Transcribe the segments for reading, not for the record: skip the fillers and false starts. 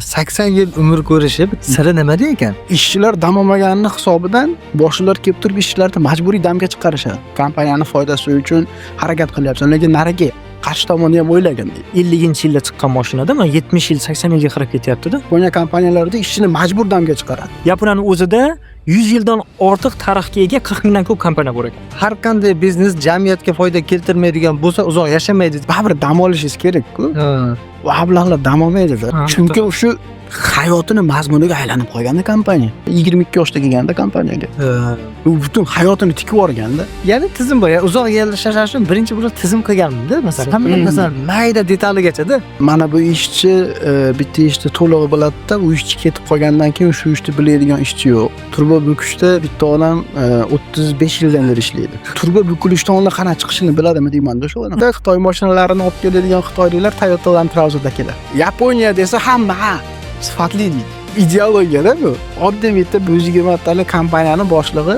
80 yil umr ko'rishi siri nimada ekan? Ishchilar dam olmaganini hisobidan boshliqlar kelib turib ishchilarni majburiy damga chiqarishadi. Kompaniyani foydasi uchun harakat qilyapsan, lekin narigi qarshi tomonni ham o'ylagin. 50-yilda chiqqan mashinada mana 70 yil, 80 yilga qarab ketyapti-da. Yaponiya kompaniyalarida ishchini majbur damga chiqaradi. Yaponiyani o'zida 100 yildan ortiq tarixga ega 40 mingdan ko'p kompaniya bor ekan. Har qanday biznes jamiyatga foyda keltirmaydigan bo'lsa uzoq yashamaydi. Baribir dam olishingiz kerak-ku. Ha. U ablahlar dam olmaydi. Ha, Chunki shu hayotini mazmuniga aylanib qolganda kompaniya. 22 yoshda kelganda kompaniyaga. Ha. U butun hayotini tikib yuborganda. Ya'ni tizim bor. Ya'ni uzoq yil yashash uchun birinchi bo'lib tizim qilganmida, masalan. Hamma masalan mayda detaligachada. Mana bu ishchi bitta ishni to'lig'i biladida, u ishchi ketib qolgandan keyin shu ishni biladigan ishchi yo'q. Turba bukishda bitta odam 35 yildan beri ishlaydi. Turba bukilishdan oldin qanaqa chiqishini biladimi deymanda shu odam. Xitoy mashinalarini olib keladigan xitoyliklar Toyota Land Cruiser'da keladi. Yaponiya desa hamma ha, sifatli deydi. Ideologiyada bu. Oddiy bitta 120 talik kompaniyani boshlig'i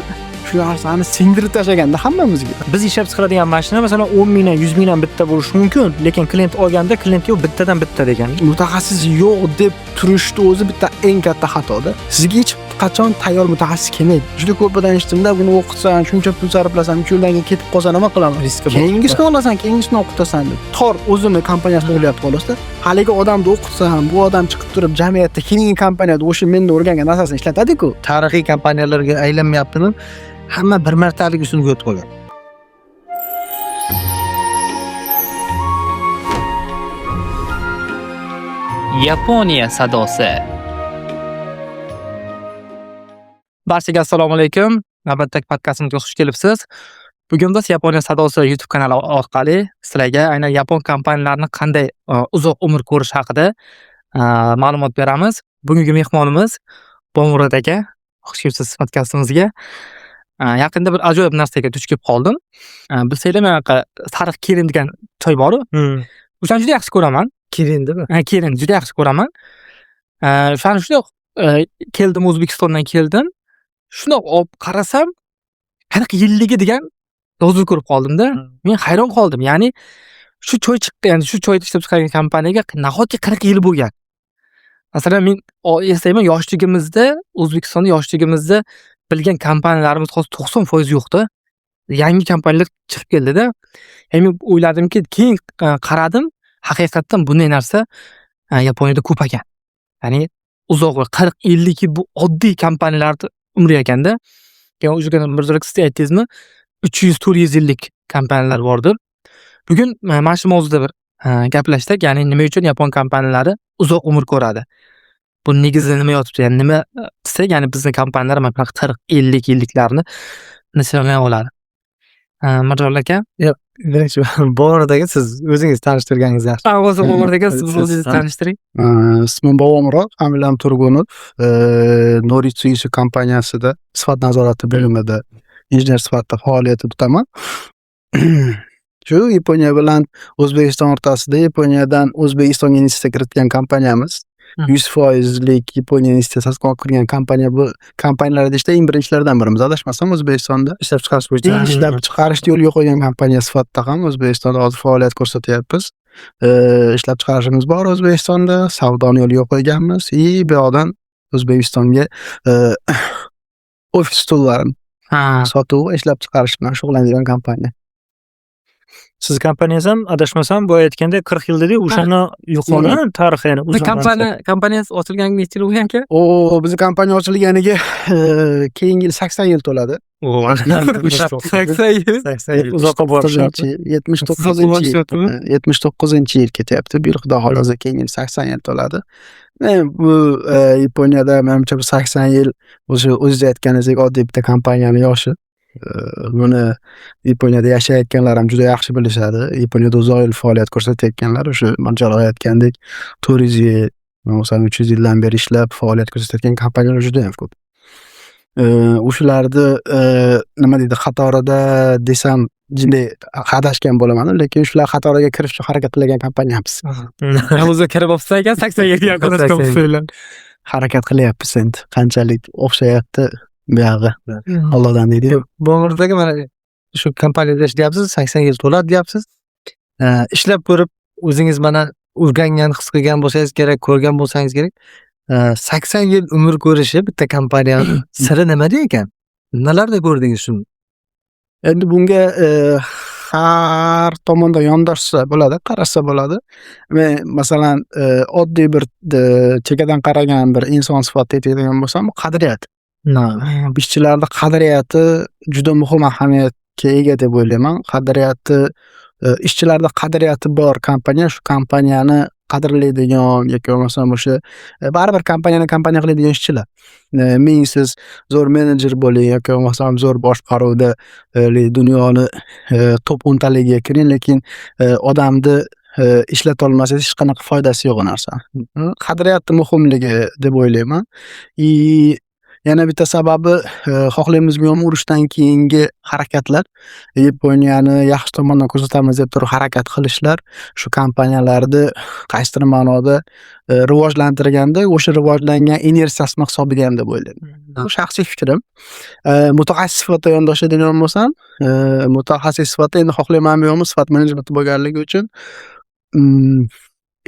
shu narsani singdirib tashlaganda hammamizga. Biz ishlab chiqaradigan mashina masalan 10 mingdan, 100 mingdan bitta bo'lishi mumkin, lekin klient olganda klientga u bittadan bitta degan. Mutaxassis yo'q deb turishni o'zi bitta eng katta xatoda. Sizga hech qachon tayyor mutaxassis kelmaydi. Juda ko'pidan eshitdimda, buni o'qitsan, shuncha pul sarflasan, 3 yildan keyin ketib qolsa nima qilaman? Riski bor. Keyingisini olasan, keyingisini o'qitasan deb. Tor o'zini kompaniyasini o'ylayapti xolosda. Haligi odamni o'qitsam, bu odam chiqib turib jamiyatda keyingi kompaniyada o'sha menda o'rgangan narsasini ishlatadi-ku. Tarixiy kompaniyalarga aylanmayaptimi? Hamma bir martalik ustunga o'tib qolgan. Yaponiya sadosi. Barchaga assalomu alaykum. Navbatdagi podkastimizga xush kelibsiz. Bugun biz Yaponiya sadosi YouTube kanali orqali sizlarga aynan yapon kompaniyalarini qanday uzoq umr ko'rish haqida ma'lumot beramiz. Bugungi mehmonimiz Bomurod aka. Xush kelibsiz podkastimizga. Yaqinda bir ajoyib narsaga duch kelib qoldim. Bilsanglar, men anaqa sariq kelin degan choy bor-u. O'shani juda yaxshi ko'raman. Kelindimi? Ha, kelin juda yaxshi ko'raman. O'shani shundoq keldim, O'zbekistondan keldim. Shundoq olib qarasam, 40 yilligi degan yozuv ko'rib qoldimda. Men hayron qoldim. Ya'ni shu choy chiqqan, ya'ni shu choyni ishlab chiqargan kompaniyaga nahotki 40 yil bo'lgan. Masalan, men eslayman, yoshligimizda, O'zbekistonda yoshligimizda bilgan kompaniyalarimiz hozir 90% yo'qda. Yangi kompaniyalar chiqib keldida. Ya'ni men o'yladimki, keyin qaradim, haqiqatdan bunday narsa Yaponiyada ko'p ekan. Ya'ni uzoq 40-50 yil bu oddiy kompaniyalarni umri ekanda. Keyin o'sha kuni Mirzo siz aytdingizmi, 300-400 yillik kompaniyalar bordir. Bugun mana shu mavzuda bir gaplashdik. Ya'ni nima uchun yapon kompaniyalari uzoq umr ko'radi? Buni negizida nima yotibdi? Ya'ni nima desak, ya'ni bizning kompaniyalar mana bunaqa 40-50 yilliklarni nishonlay oladi. Mirzo aka, Birinchi Bobomurod aka, siz o'zingiz tanishtirganingiz yaxshi. O'zi Bobomurod aka, siz o'zingizni tanishtiring. Ismim Bobomurod, familiyam Turgunov. Noritsuisu kompaniyasida sifat nazorati bo'limida injener sifatida faoliyat yuritaman. Shu Yaponiya bilan O'zbekiston o'rtasida Yaponiyadan O'zbekistonga investitsiya kiritgan kompaniyamiz. 100%lik Yaponiya investitsiyasini olib kirgan kompaniya, bu kompaniyalarda ishda eng birinchilardan birimiz. Adashmasam O'zbekistonda ishlab chiqarish bo'yicha ishlab chiqarishni yo'lga qo'ygan kompaniya sifatida ham O'zbekistonda hozir faoliyat ko'rsatyapmiz. Ishlab chiqarishimiz bor O'zbekistonda, savdoni yo'lga qo'yganmiz и bu yoqdan O'zbekistonga ofis stullarini sotuv va ishlab chiqarish bilan shug'ullanadigan kompaniya. Siz kompaniyangiz ham adashmasam boya aytgandek 40 yil dedi, o'shani yuqori tarixi, ya'ni Bizni kompaniyasi ochilganiga necha yil bo'lgan aka? O, bizni kompaniya ochilganiga keyingi yil 80 yil to'ladi. 80 yil. 80 yil. Uzoqqa borishyapti. 79-yil ketyapti. Bu yil xudo xohlasa keyingi yil 80 yil to'ladi. Bu Yaponiyada menimcha bu 80 yil o'sha o'zingiz aytganingizdek oddiy bitta kompaniyani yoshi. Buni Yaponiyada yashayotganlar ham juda yaxshi bilishadi. Yaponiyada uzoq yil faoliyat ko'rsatayotganlar o'sha Mirjalol aytgandek 400 yil, masalan 300 yildan beri ishlab faoliyat ko'rsatayotgan kompaniyalar juda ham ko'p. O'shalarni nima deydi, qatorida desam jinday adashgan bo'laman, lekin shular qatoriga kirish uchun harakat qilgan kompaniyamiz. O'zi kirib olibsiz ekan, 80 yilga yaqin. Harakat qilyapmiz endi. Qanchalik o'xshayapti buyog'i. Allohdan deydi. Bobomurod aka, mana shu kompaniyada ishlayapsiz, 80 yil to'ladi deyapsiz. Ishlab ko'rib o'zingiz mana O'rgangan, his qilgan bo'lsangiz kerak, ko'rgan bo'lsangiz kerak. 80 yil umr ko'rishi bitta kompaniyani siri nimada ekan? Nimalarda ko'rdingiz shuni? Endi bunga har tomondan yondashsa bo'ladi, qarasa bo'ladi. Men, masalan, oddiy bir chekkadan qaragan bir inson sifatida aytadigan bo'lsam, bu qadriyat. Ishchilarni qadriyati juda muhim ahamiyatga ega deb o'ylayman. Qadriyati, ishchilarda qadriyati bor kompaniya shu kompaniyani qadrlaydigan yoki bo'lmasam o'sha baribir kompaniyani kompaniya qiladigan ishchilar. Ming siz zo'r menejer bo'ling yoki bo'lmasam zo'r boshqaruvda dunyoni top 10 taligiga kiring, lekin odamni ishlatolmasangiz, hech qanaqa foydasi yo'q u narsani. Qadriyatni muhimligi deb o'ylayman. И yana bitta sababi, xohlaymizmi yo'qmi, urushdan keyingi harakatlar, Yaponiyani yaxshi tomondan ko'rsatamiz deb turib harakat qilishlar shu kompaniyalarni qaysidir ma'noda rivojlantirganda, o'sha rivojlangan inersiyasini hisobiga ham deb o'ylayman. Bu shaxsiy fikrim. Mutaxassis sifatida yondashadigan bo'lsam, mutaxassis sifatida endi xohlaymanmi yo'qmi, sifat menejmenti bo'lganligi uchun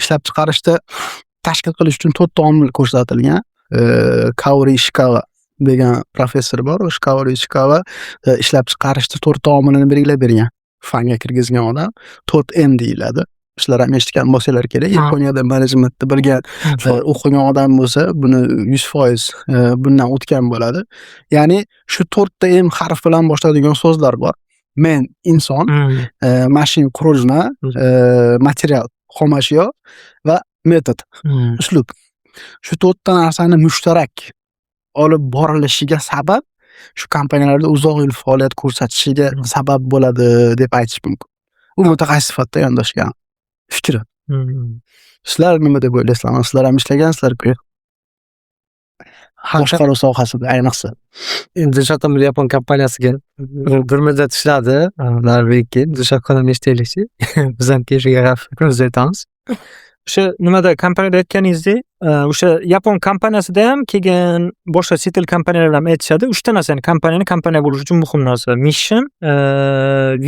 ishlab chiqarishda tashkil qilish uchun to'rtta omil ko'rsatilgan. Kaori Ishikawa degan professor bor. O'sha Kaori Ishikawa ishlab chiqarishda to'rtta omilini belgilab bergan. Fanga kirgizgan odam. 4M deyiladi. Sizlar ham eshitgan bo'lsanglar kerak. Yaponiyada menejmentni bilgan, o'qigan odam bo'lsa, buni 100% bundan o'tgan bo'ladi. Ya'ni shu to'rtta M harf bilan boshlanadigan so'zlar bor. Man inson, machine qurilma, material xomashyo va metod uslub. Shu to'rtta narsani mushtarak olib borilishiga sabab shu kompaniyalarda uzoq yil faoliyat ko'rsatishiga sabab bo'ladi deb aytish mumkin. Bu mutaxassis sifatida yondashgan fikrim. Sizlar nima deb o'ylaysizlar? Sizlar ham ishlagansizlar-ku. Boshqaruv sohasida ayniqsa. Endi Dilshod bir yapon kompaniyasiga bir muddat ishladi. Ular keyin Dilshod ham eshitaylikchi. Biz ham keyin shunga fikrimizni aytamiz. O'sha nimada, kompaniyada aytganingizdek, o'sha yapon kompaniyasida ham, keyin boshqa chet el kompaniyalar ham aytishadi. Uchta narsa, ya'ni kompaniyani kompaniya bo'lishi uchun muhim narsa. Mission,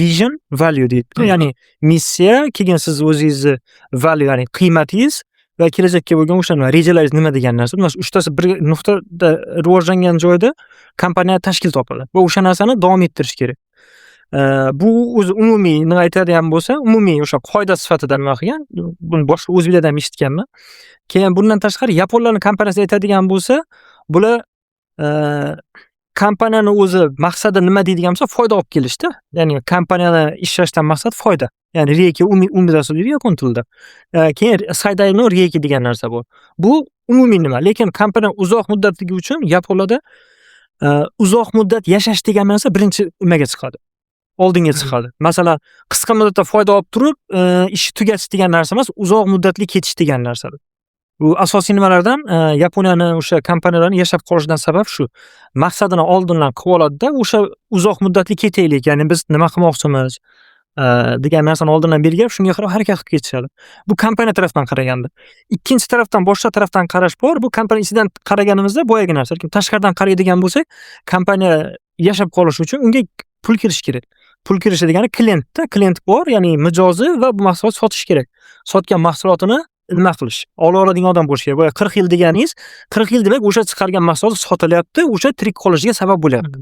vision, value deydi. Ya'ni missiya, keyin siz o'zingizni value, ya'ni qiymatingiz va kelajakka bo'lgan o'sha nima, rejalaringiz nima degan narsa. Mana shu uchtasi bir nuqtada rivojlangan joyda kompaniya tashkil topadi va o'sha narsani davom ettirish kerak. Bu o'zi umumiy nima aytadigan bo'lsa, umumiy o'sha qoida sifatida nima qilgan. Buni boshqa o'zbeklardan ham eshitganman. Keyin bundan tashqari yaponlarni kompaniyasida aytadigan bo'lsa, bular kompaniyani o'zi maqsadi nima deydigan bo'lsa, foyda olib kelishda. Ya'ni kompaniyani ishlashdan maqsad foyda. Ya'ni 利益生み出す deydi yapon tilida. Keyin 最大の利益 degan narsa bor. Bu umumiy nima, lekin kompaniya uzoq muddatligi uchun yaponlarda uzoq muddat yashash degan narsa birinchi nimaga chiqadi? Oldinga chiqadi. Masalan, qisqa muddatda foyda olib turib, ishni tugatish degan narsa emas, uzoq muddatli ketish degan narsadir. Bu asosiy nimalardan, Yaponiyani o'sha kompaniyalarni yashab qolishidan sabab shu. Maqsadini oldindan qilib oladida, o'sha uzoq muddatli ketaylik, ya'ni biz nima qilmoqchimiz degan narsani oldindan belgilab, shunga qarab harakat qilib ketishadi. Bu kompaniya tarafdan qaraganda. Ikkinchi tarafdan, boshqa tarafdan qarash bor. Bu kompaniya ichidan qaraganimizda boyagi narsa. Lekin tashqaridan qaraydigan bo'lsak, kompaniya yashab qolishi uchun unga pul kirishi kerak. Pul kirishi degani klientda, klient bor, ya'ni mijozi va bu mahsulot sotish kerak. Sotgan mahsulotini nima qilish? Ola oladigan odam bo'lishi kerak. Boya 40 yil deganingiz, 40 yil demak o'sha chiqargan mahsulot sotilyapti, o'sha tirik qolishiga sabab bo'lyapti.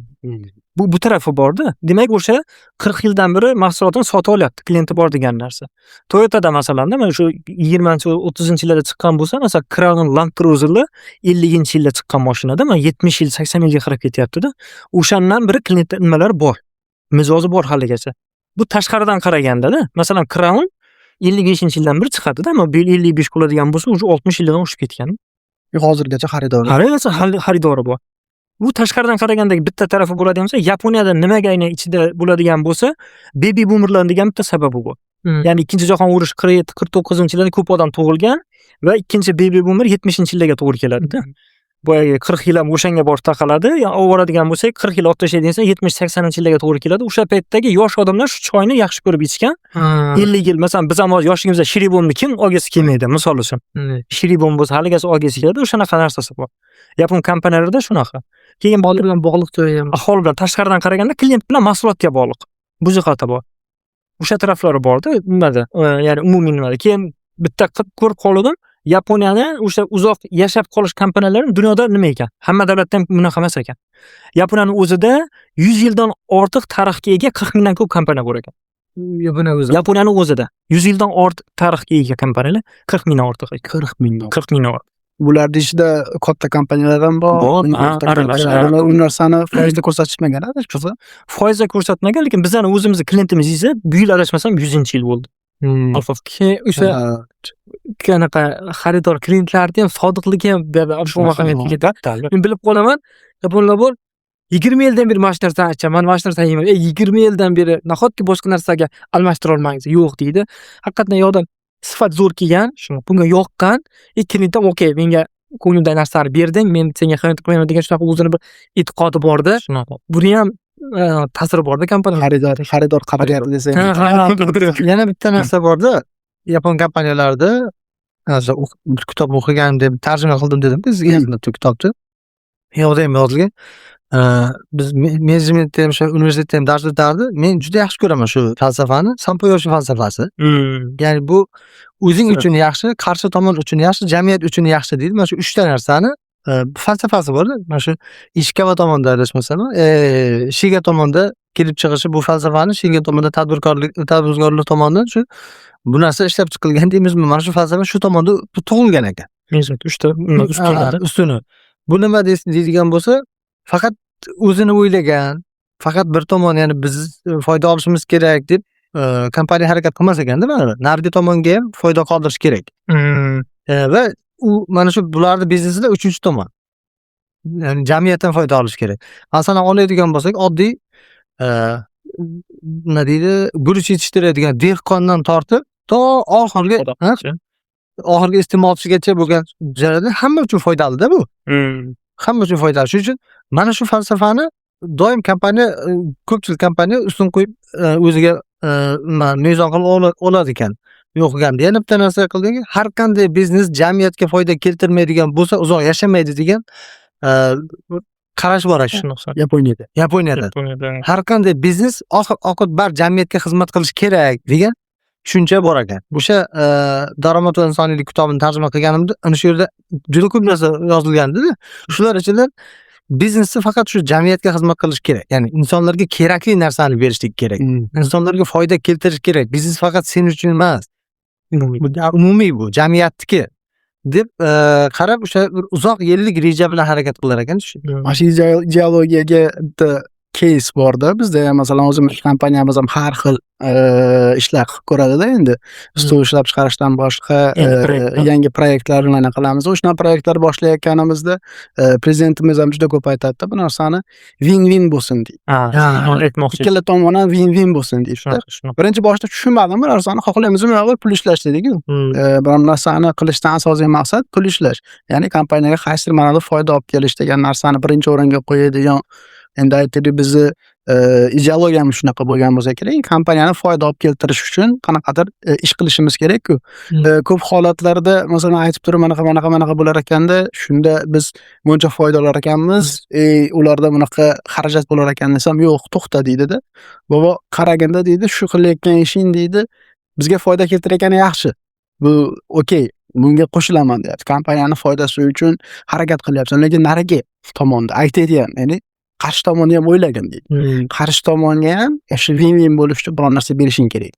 Bu tarafi borda. Demak, o'sha 40 yildan beri mahsulotini sotib olyapti, klienti bor degan narsa. Toyotada masalanda mana shu 20-30-yillarda chiqqan bo'lsa, masalan, Crown, Land Cruiserlar 50-yilda chiqqan mashinada, mana 70 yil, 80 yilga qarab ketyapti-da. O'shandan beri klientda nimalar bor? Mijozi bor haligacha. Bu tashqaridan qaraganda-da, masalan, Crown 55-yildan beri chiqadida, ammo bu yil 55 bo'ladigan bo'lsa, уже 60 yildan oshib ketgan. Hozirgacha xaridori. Haligacha xaridori bor. Bu tashqaridan qaraganda bitta tarafi bo'ladigan bo'lsa, Yaponiyada nimaga aynan ichida bo'ladigan bo'lsa, baby boomerlar degan bitta sababi bor. Ya'ni ikkinchi jahon urushi 47, 49-yillarda ko'p odam tug'ilgan va ikkinchi baby boomer 70-yillarga to'g'ri keladida. Boyagi 40 yil ham o'shanga borib taqaladi. Olib boradigan bo'lsak, 40 yil olib tashlaydigan bo'lsak, 70-80-yillarga to'g'ri keladi. O'sha paytdagi yosh odamlar shu choyni yaxshi ko'rib ichgan. 50 yil, masalan, biz ham hozir yoshligimizda Shiribonni kim olgisi kelmaydi, misol uchun. Shiribon bo'lsa, haligacha olgisi keladi, o'shanaqa narsasi bor. Yapon kompaniyalarida shunaqa. Keyin Aholi bilan bog'liq joyi ham. Aholi bilan tashqaridan qaraganda klient bilan mahsulotga bog'liq. Bu jihati bor. O'sha taraflari borda nimada, ya'ni umumiy nimada. Keyin Bitta qilib ko'rib qoldim. Yaponiyani o'sha uzoq yashab qolish kompaniyalari dunyoda nima ekan? Hamma davlatda ham bunaqa emas ekan. Yaponiyani o'zida 100 yildan ortiq tarixga ega 40 mingdan ko'p kompaniya bor ekan. Yaponiya o'zi. Yaponiyani o'zida 100 yildan ortiq tarixga ega kompaniyalar 40 mingdan ortiq ekan. 40 mingdan. 40 mingdan ortiq. Bularni ichida katta kompaniyalar ham bor. Bor, Eng ha, katta aralash, kompaniyalar. U narsani foizda ko'rsatishmagan, adashmasam. Foizda ko'rsatmagan, lekin bizani o'zimizni klientimiz esa bu yil, adashmasam, 100-yil bo'ldi. Alfa. Keyin o'sha anaqa xaridor klientlarni ham sodiqligi ham bu yerda muhim ahamiyatga ega. Men bilib qolaman, yaponlar bor, 20 yildan beri mana shu narsani ichaman, mana shu narsani yeyman. "Ey, 20 yildan beri nahotki boshqa narsaga almashtira olmaysiz?" "Yo'q", deydi. Haqiqatdan yoqdan sifat zo'r kelgan, bunga yoqqan, и klient ham "Okey, menga ko'nglimdagi narsani berding, men senga xiyonat qilmayman" degan shunaqa o'zini bir e'tiqodi borda. Shunaqa. Buni ham ta'siri borda kompaniya. Xaridor qadriyati desa ham. Ha. Yana bitta narsa borda, yapon kompaniyalarida hozir bir kitob o'qiganim deb tarjima qildim dedim-ku sizga bitta kitobni. U yoqda ham yozilgan. Biz menejmentda ham, o'sha universitetda ham dars o'tardi. Men juda yaxshi ko'raman shu falsafani. Sampo Yoshi falsafasi. Ya'ni bu o'zing uchun yaxshi, qarshi tomon uchun yaxshi, jamiyat uchun yaxshi deydi. Mana shu uchta narsani falsafasi borda. Mana shu Ishikawa tomonda, adashmasam, Shiga tomonda kelib chiqishi bu falsafani, Shiga tomonda tadbirkorlik tomonidan shu bu narsa ishlab chiqilgan deymizmi? Mana shu falsafa shu tomonda tug'ilgan ekan. Menejment uchta nima ustunlarda. Ustuni. Bu nima deydigan bo'lsa, faqat o'zini o'ylagan, faqat bir tomon, ya'ni biz foyda olishimiz kerak deb kompaniya harakat qilmas ekanda baribir. Narigi tomonga ham foyda qoldirish kerak. Va u mana shu bularni biznesida uchinchi tomon. Ya'ni jamiyatdan foyda olish kerak. Masalan, oladigan bo'lsak, oddiy nima deydi, guruch yetishtiradigan dehqondan tortib to oxirgi ha, oxirgi iste'molchigacha bo'lgan jarayonda hamma uchun foydalida bu. Hamma uchun foydali. Shuning uchun mana shu falsafani doim kompaniya, ko'pchilik kompaniya ustun qo'yib, o'ziga nima mezon qilib oladi ekan. Yo'q, yana bitta narsa qildiki, har qanday biznes jamiyatga foyda keltirmaydigan bo'lsa, uzoq yashamaydi degan qarash bor ekan. Shunaqa. Yaponiyada. Yaponiyada. Yaponiyada. Har qanday biznes oxir oqibat bar jamiyatga xizmat qilish kerak degan tushuncha bor ekan. O'sha "Daromad va insoniylik" kitobini tarjima qilganimda ana shu yerda juda ko'p narsa yozilgandi-da. Shular ichidan biznesni faqat shu jamiyatga xizmat qilish kerak. Ya'ni insonlarga kerakli narsani berishlik kerak. Insonlarga foyda keltirish kerak. Biznes faqat sen uchun emas. Umumiy. Bu umumiy, bu jamiyatniki deb qarab, o'sha bir uzoq yillik reja bilan harakat qilar ekan. Mana shu ideologiyaga bitta case borda bizda ham. Masalan, o'zimiz kompaniyamiz ham har xil ishlar qilib ko'radida endi. Stol ishlab chiqarishdan boshqa Yangi proyektlar. Yangi proyektlarni qilamiz. O'sha proyektlar boshlayotganimizda prezidentimiz ham juda ko'p aytadida bu narsani, win win bo'lsin deydi. Ha, shuni aytmoqchi. Ikkala tomon ham win win bo'lsin deydi. Shunaqa, shunaqa. Birinchi boshda tushunmadim bu narsani, xohlaymizmi yo'qmi, pul ishlash dediku. Biror narsani qilishdan asosiy maqsad pul ishlash. Ya'ni kompaniyaga qaysidir ma'noda foyda olib kelish degan narsani birinchi o'ringa qo'yadigan, endi aytaylik, bizni ideologiyamiz shunaqa bo'lgan bo'lsa kerak. Kompaniyani foyda olib keltirish uchun qanaqadir ish qilishimiz kerak-ku. Ko'p holatlarda, masalan, aytib turib, manaqa, manaqa, manaqa bo'lar ekanda, shunda biz buncha foyda olar ekanmiz, ularda bunaqa xarajat bo'lar ekan desam, "Yo'q, to'xta", deydida. "Bobo, qaraginda", deydi, "shu qilayotgan ishing", deydi, "bizga foyda keltirayotgani yaxshi. Bu okey, bunga qo'shilaman", deyapti. Kompaniyani foydasi uchun harakat qilyapsan, lekin narigi tomonda aytaydi ham, ya'ni qarshi tomonni ham o'ylagin, deydi. Qarshi tomonga ham o'sha win win bo'lish uchun biror narsa berishing kerak.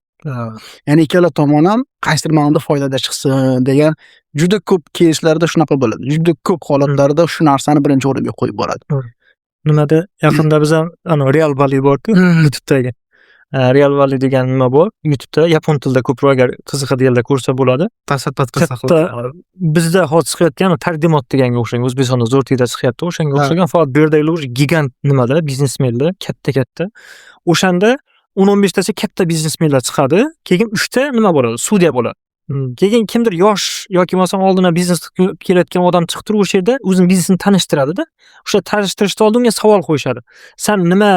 Ya'ni ikkala tomon ham qaysidir ma'noda foydada chiqsin degan juda ko'p keyslarda shunaqa bo'ladi. Juda ko'p holatlarda shu narsani birinchi o'ringa qo'yib boradi. Nimada, yaqinda biz ham ana Real Valley borku, YouTube'dagi. Real Valley degan nima bor YouTube'da, yapon tilida ko'proq, agar qiziqadiganlar ko'rsa bo'ladi. Katta bizda hozir chiqayotgan "Taqdimot" deganga o'xshagan, O'zbekistonda zo'r tilda chiqyapti, o'shanga o'xshagan, faqat bu yerdagilar уже gigant nimalar, biznesmenlar, katta katta. O'shanda 10-15 tacha katta biznesmenlar chiqadi, keyin uchta nima bo'ladi, sudya bo'ladi. Keyin kimdir yosh yoki bo'lmasam oldindan biznes qilib kelayotgan odam chiqib turib, o'sha yerda o'zini biznesini tanishtiradida. O'sha tanishtirishdan oldin unga savol qo'yishadi. San nima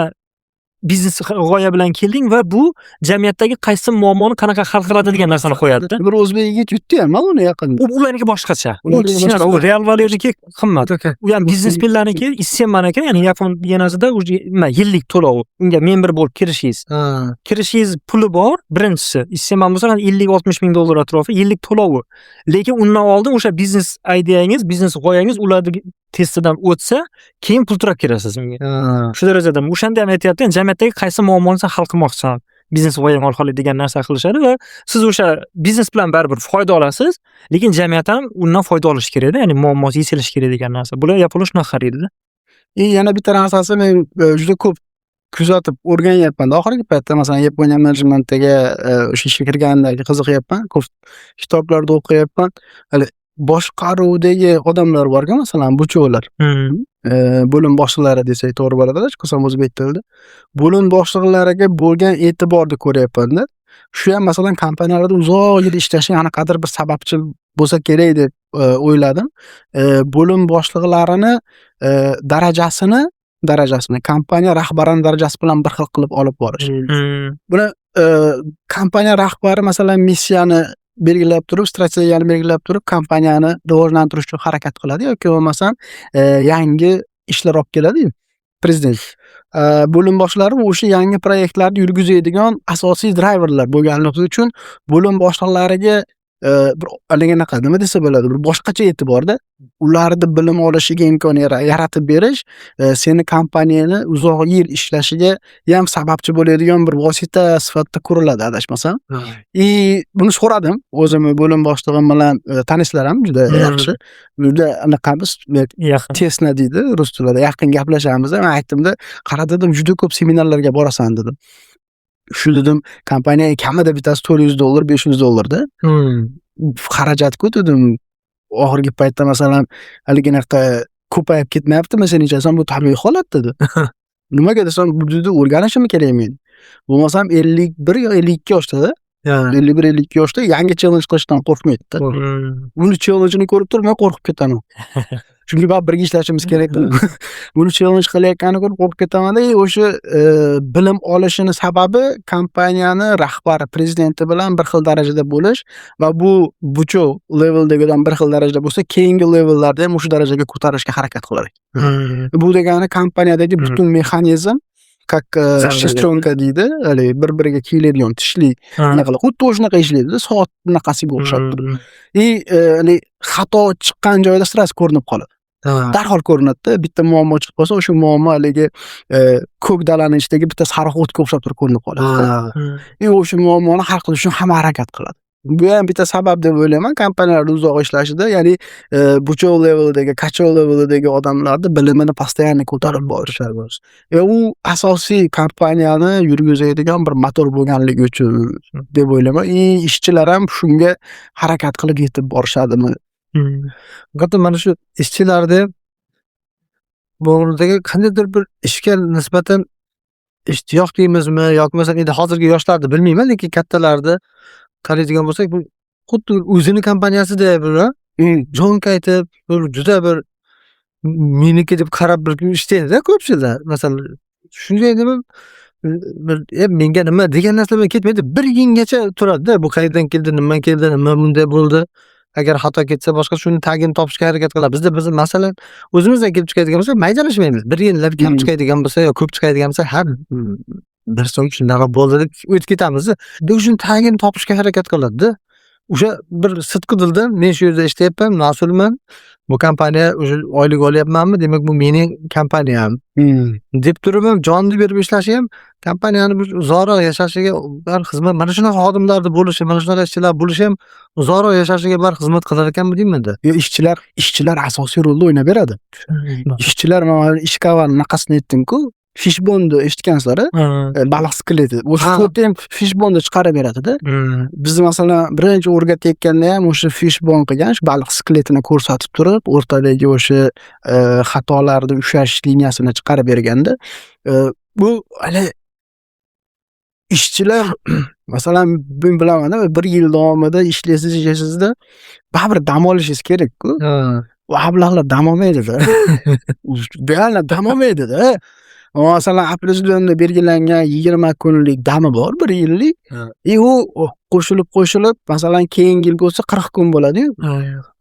Biznes g'oya bilan kelding va bu jamiyatdagi qaysi muammoni qanaqa hal qiladi degan narsani qo'yadida. Bir o'zbek yigit yutdi ham uni yaqinda. U ularniki boshqacha. Ularniki U boshqacha. U Real Value'niki qimmat. U ham biznesmenlarniki, Issemmaniki, ya'ni yapon yenasida уже nima, yillik to'lov. Unga member bo'lib kirishingiz. Kirishingiz puli bor, birinchisi. Issemman bo'lsa 50-60 ming dollar atrofi yillik to'lovi. Lekin undan oldin o'sha biznes ideyangiz, biznes g'oyangiz ularni testidan o'tsa, keyin pul to'lab kirasiz unga. Shu darajada. O'shanda ham aytyapti, jamiyatdagi qaysi muammoni sen hal qilmoqchisan biznes g'oyang orqali degan narsa qilishadi va siz o'sha biznes bilan baribir foyda olasiz, lekin jamiyat ham undan foyda olishi kerakda, ya'ni muammosi yechilishi kerak degan narsa. Bular yaponlar shunaqa qaraydida. И yana bitta narsasi, men juda ko'p kuzatib o'rganyapman oxirgi paytda. Masalan, Yaponiya menejmentiga o'sha ishga kirganimdan keyin qiziqyapman, ko'p kitoblarda o'qiyapman. Hali boshqaruvdagi odamlar borku, masalan, 部長lar, bo'lim boshliqlari desak to'g'ri bo'ladi adashmasam o'zbek tilida. Bo'lim boshliqlariga bo'lgan e'tiborni ko'ryapmanda. Shu ham, masalan, kompaniyalarda uzoq yil ishlashga qanaqadir bir sababchi bo'lsa kerak deb o'yladim. Bo'lim boshliqlarini darajasini kompaniya rahbarini darajasi bilan bir xil qilib olib borish. Buni kompaniya rahbari, masalan, missiyani belgilab turib, strategiyani belgilab turib, kompaniyani rivojlantirish uchun harakat qiladi yoki bo'lmasam yangi ishlar olib keladiyu prezident. Bo'lim boshliqlari o'sha yangi proyektlarni yurgizadigan asosiy driverlar bo'lganligi uchun bo'lim boshliqlariga bir haligi anaqa, nima desa bo'ladi, bir boshqacha e'tiborda, ularni bilim olishiga imkon yaratib berish seni kompaniyani uzoq yil ishlashiga ham sababchi bo'ladigan bir vosita sifatida ko'riladi, adashmasam. И buni so'radim o'zimni bo'lim boshlig'im bilan, tanishlar ham juda yaxshi, juda anaqamiz, Yaqin. Тесно deydi rus tilida, yaqin gaplashamiz. Man aytdimda, qara dedim, juda ko'p seminarlarga borasan dedim. Shu dedim, kompaniyaga kamida bittasi 400 dollar, 500 dollarda xarajatku dedim. Oxirgi paytda, masalan, haliginaqa ko'payib ketmayaptimi senichi desam, bu tabiiy holat dedi. Nimaga desam, bu dedi, o'rganishim kerak men. Bo'lmasam 51 yo 52 yoshda, 51, 52 yoshda yangi challenge qilishdan qo'rqmaydida. Buni challenge'ini ko'rib turib, men qo'rqib ketaman. Chunki baribir birga ishlashimiz kerak. Buni challenge qilayotganini ko'rib qo'rqib ketamanda, и o'sha bilim olishini sababi kompaniyani rahbari, prezidenti bilan bir xil darajada bo'lish va bu 部長 leveldagidan bir xil darajada bo'lsa, keyingi levellarda ham o'sha darajaga ko'tarishga harakat qilar ekan. Bu degani kompaniyadagi butun mexanizm как шестеренка deydi, haligi bir biriga kiyiladigan tishli anaqa, xuddi o'shanaqa ishlaydida, soat bunaqasiga o'xshab turib. И haligi xato chiqqan joyda сразу ko'rinib qoladi. Darhol ko'rinadida, bitta muammo chiqib qolsa, o'sha muammo haligi ko'k dalani ichidagi bitta sariq o'tga o'xshab turib ko'rinib qoladi. И o'sha muammoni hal qilish uchun hamma harakat qiladi. Bu ham bitta sabab deb o'ylayman kompaniyalarda uzoq ishlashida, ya'ni 部長 levelidagi, 課長 levelidagi odamlarni bilimini постоянно ko'tarib borish. Va u asosiy kompaniyani yurgizadigan bir motor bo'lganligi uchun deb o'ylayman. И ishchilar ham shunga harakat qilib yetib borishadimi? Haqiqatdan mana shu ishchilarni bo'g'ridagi qandaydir bir ishga nisbatan ishtiyoq deymizmi yoki masalan, endi hozirgi yoshlarni bilmayman, lekin kattalarni qaraydigan bo'lsak, bu xuddi o'zini kompaniyasida bir jon aytib, bir juda bir meniki deb qarab bir ishlaydida ko'pchiliklar. Masalan, shunday nima bir menga nima degan narsa bilan ketmaydi. Bir yilgacha turadida, bu qayerdan keldi, nima keldi, nima bunday bo'ldi. Agar xato ketsa, boshqa shuni tagini topishga harakat qiladi. Bizda biz, masalan, o'zimizdan kelib chiqadigan bo'lsak, maydalashmaymiz. Bir yillab kam chiqadigan bo'lsa yo ko'p chiqadigan bo'lsa, ha, bir so'ng shunaqa bo'ldi deb o'tib ketamiz. Shuni tagini topishga harakat qiladida. O'sha bir sidqi dildan men shu yerda ishlayapman, mas'ulman. Bu kompaniya o'sha oylik olyapmanmi, demak, bu mening kompaniyam deb turib ham jonni berib ishlashi ham kompaniyani bir uzoqroq yashashiga bir xizmat, mana shunaqa xodimlarni bo'lishi, mana shunaqa ishchilar bo'lishi ham uzoqroq yashashiga bir xizmat qilar ekanmi deymanda. Yo, ishchilar asosiy rolni o'ynab beradi. Ishchilar, mana Ishikavani anaqasini aytdim-ku, fishbonni eshitgansizlar? Baliq skeleti. O'sha xuddi ham fishbonni chiqarib beradida. Biz, masalan, birinchi o'rgatayotganda ham o'sha fishbon qilgan, shu baliq skeletini ko'rsatib turib, o'rtadagi o'sha xatolarni ushlash liniyasini chiqarib berganda, bu hali ishchilar, masalan, men bilamanda, bir yil davomida ishlaysiz, ishlaysizda, baribir dam olishingiz kerak-ku. U ablahlar dam olmaydida. Реально dam olmaydida. Masalan, определенный belgilangan 20 kunlik dami bor, bir yillik. И u qo'shilib qo'shilib, masalan, keyingi yil bo'lsa 40 kun bo'ladi-yu.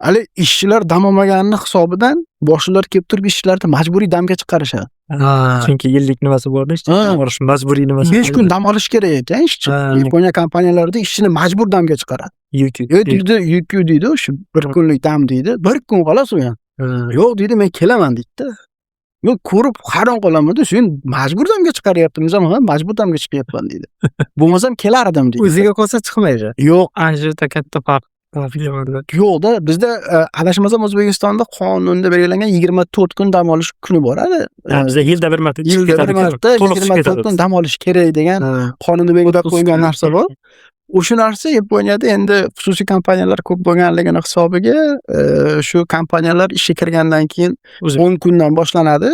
Hali ishchilar dam olmaganini hisobidan boshliqlar kelib turib ishchilarni majburiy damga chiqarishadi. Chunki yillik nimasi borda, dam olish majburiy nimasi. 5 kun dam olish kerak ekan ishchi. Yaponiya kompaniyalarida ishchini majbur damga chiqaradi. Yukyu. Deydi, yukyu deydi, shu bir kunlik dam deydi. Bir kun xolos u ham. Yo'q deydi, men kelaman deydi. Men ko'rib hayron qolaman-da, sen majbur damga chiqaryaptin desam, ha, majbur damga chiqyapman deydi. Bo'lmasam kelardim deydi. O'ziga qolsa chiqmaydi. Yo'q. Ana yerda katta farq. Yo'qda, bizda, adashmasam, O'zbekistonda qonunda belgilangan 24 kun dam olish kuni bor hali. Bizda yilda bir marta chiqib Yilda bir ketadi. marta To'liq chiqib 24 ketadi. kun dam olish kerak degan qonunda belgilab qo'ygan narsa bor. O'sha narsa Yaponiyada endi xususiy kompaniyalar ko'p bo'lganligini hisobiga, shu kompaniyalar ishga kirgandan keyin 10 kundan boshlanadi.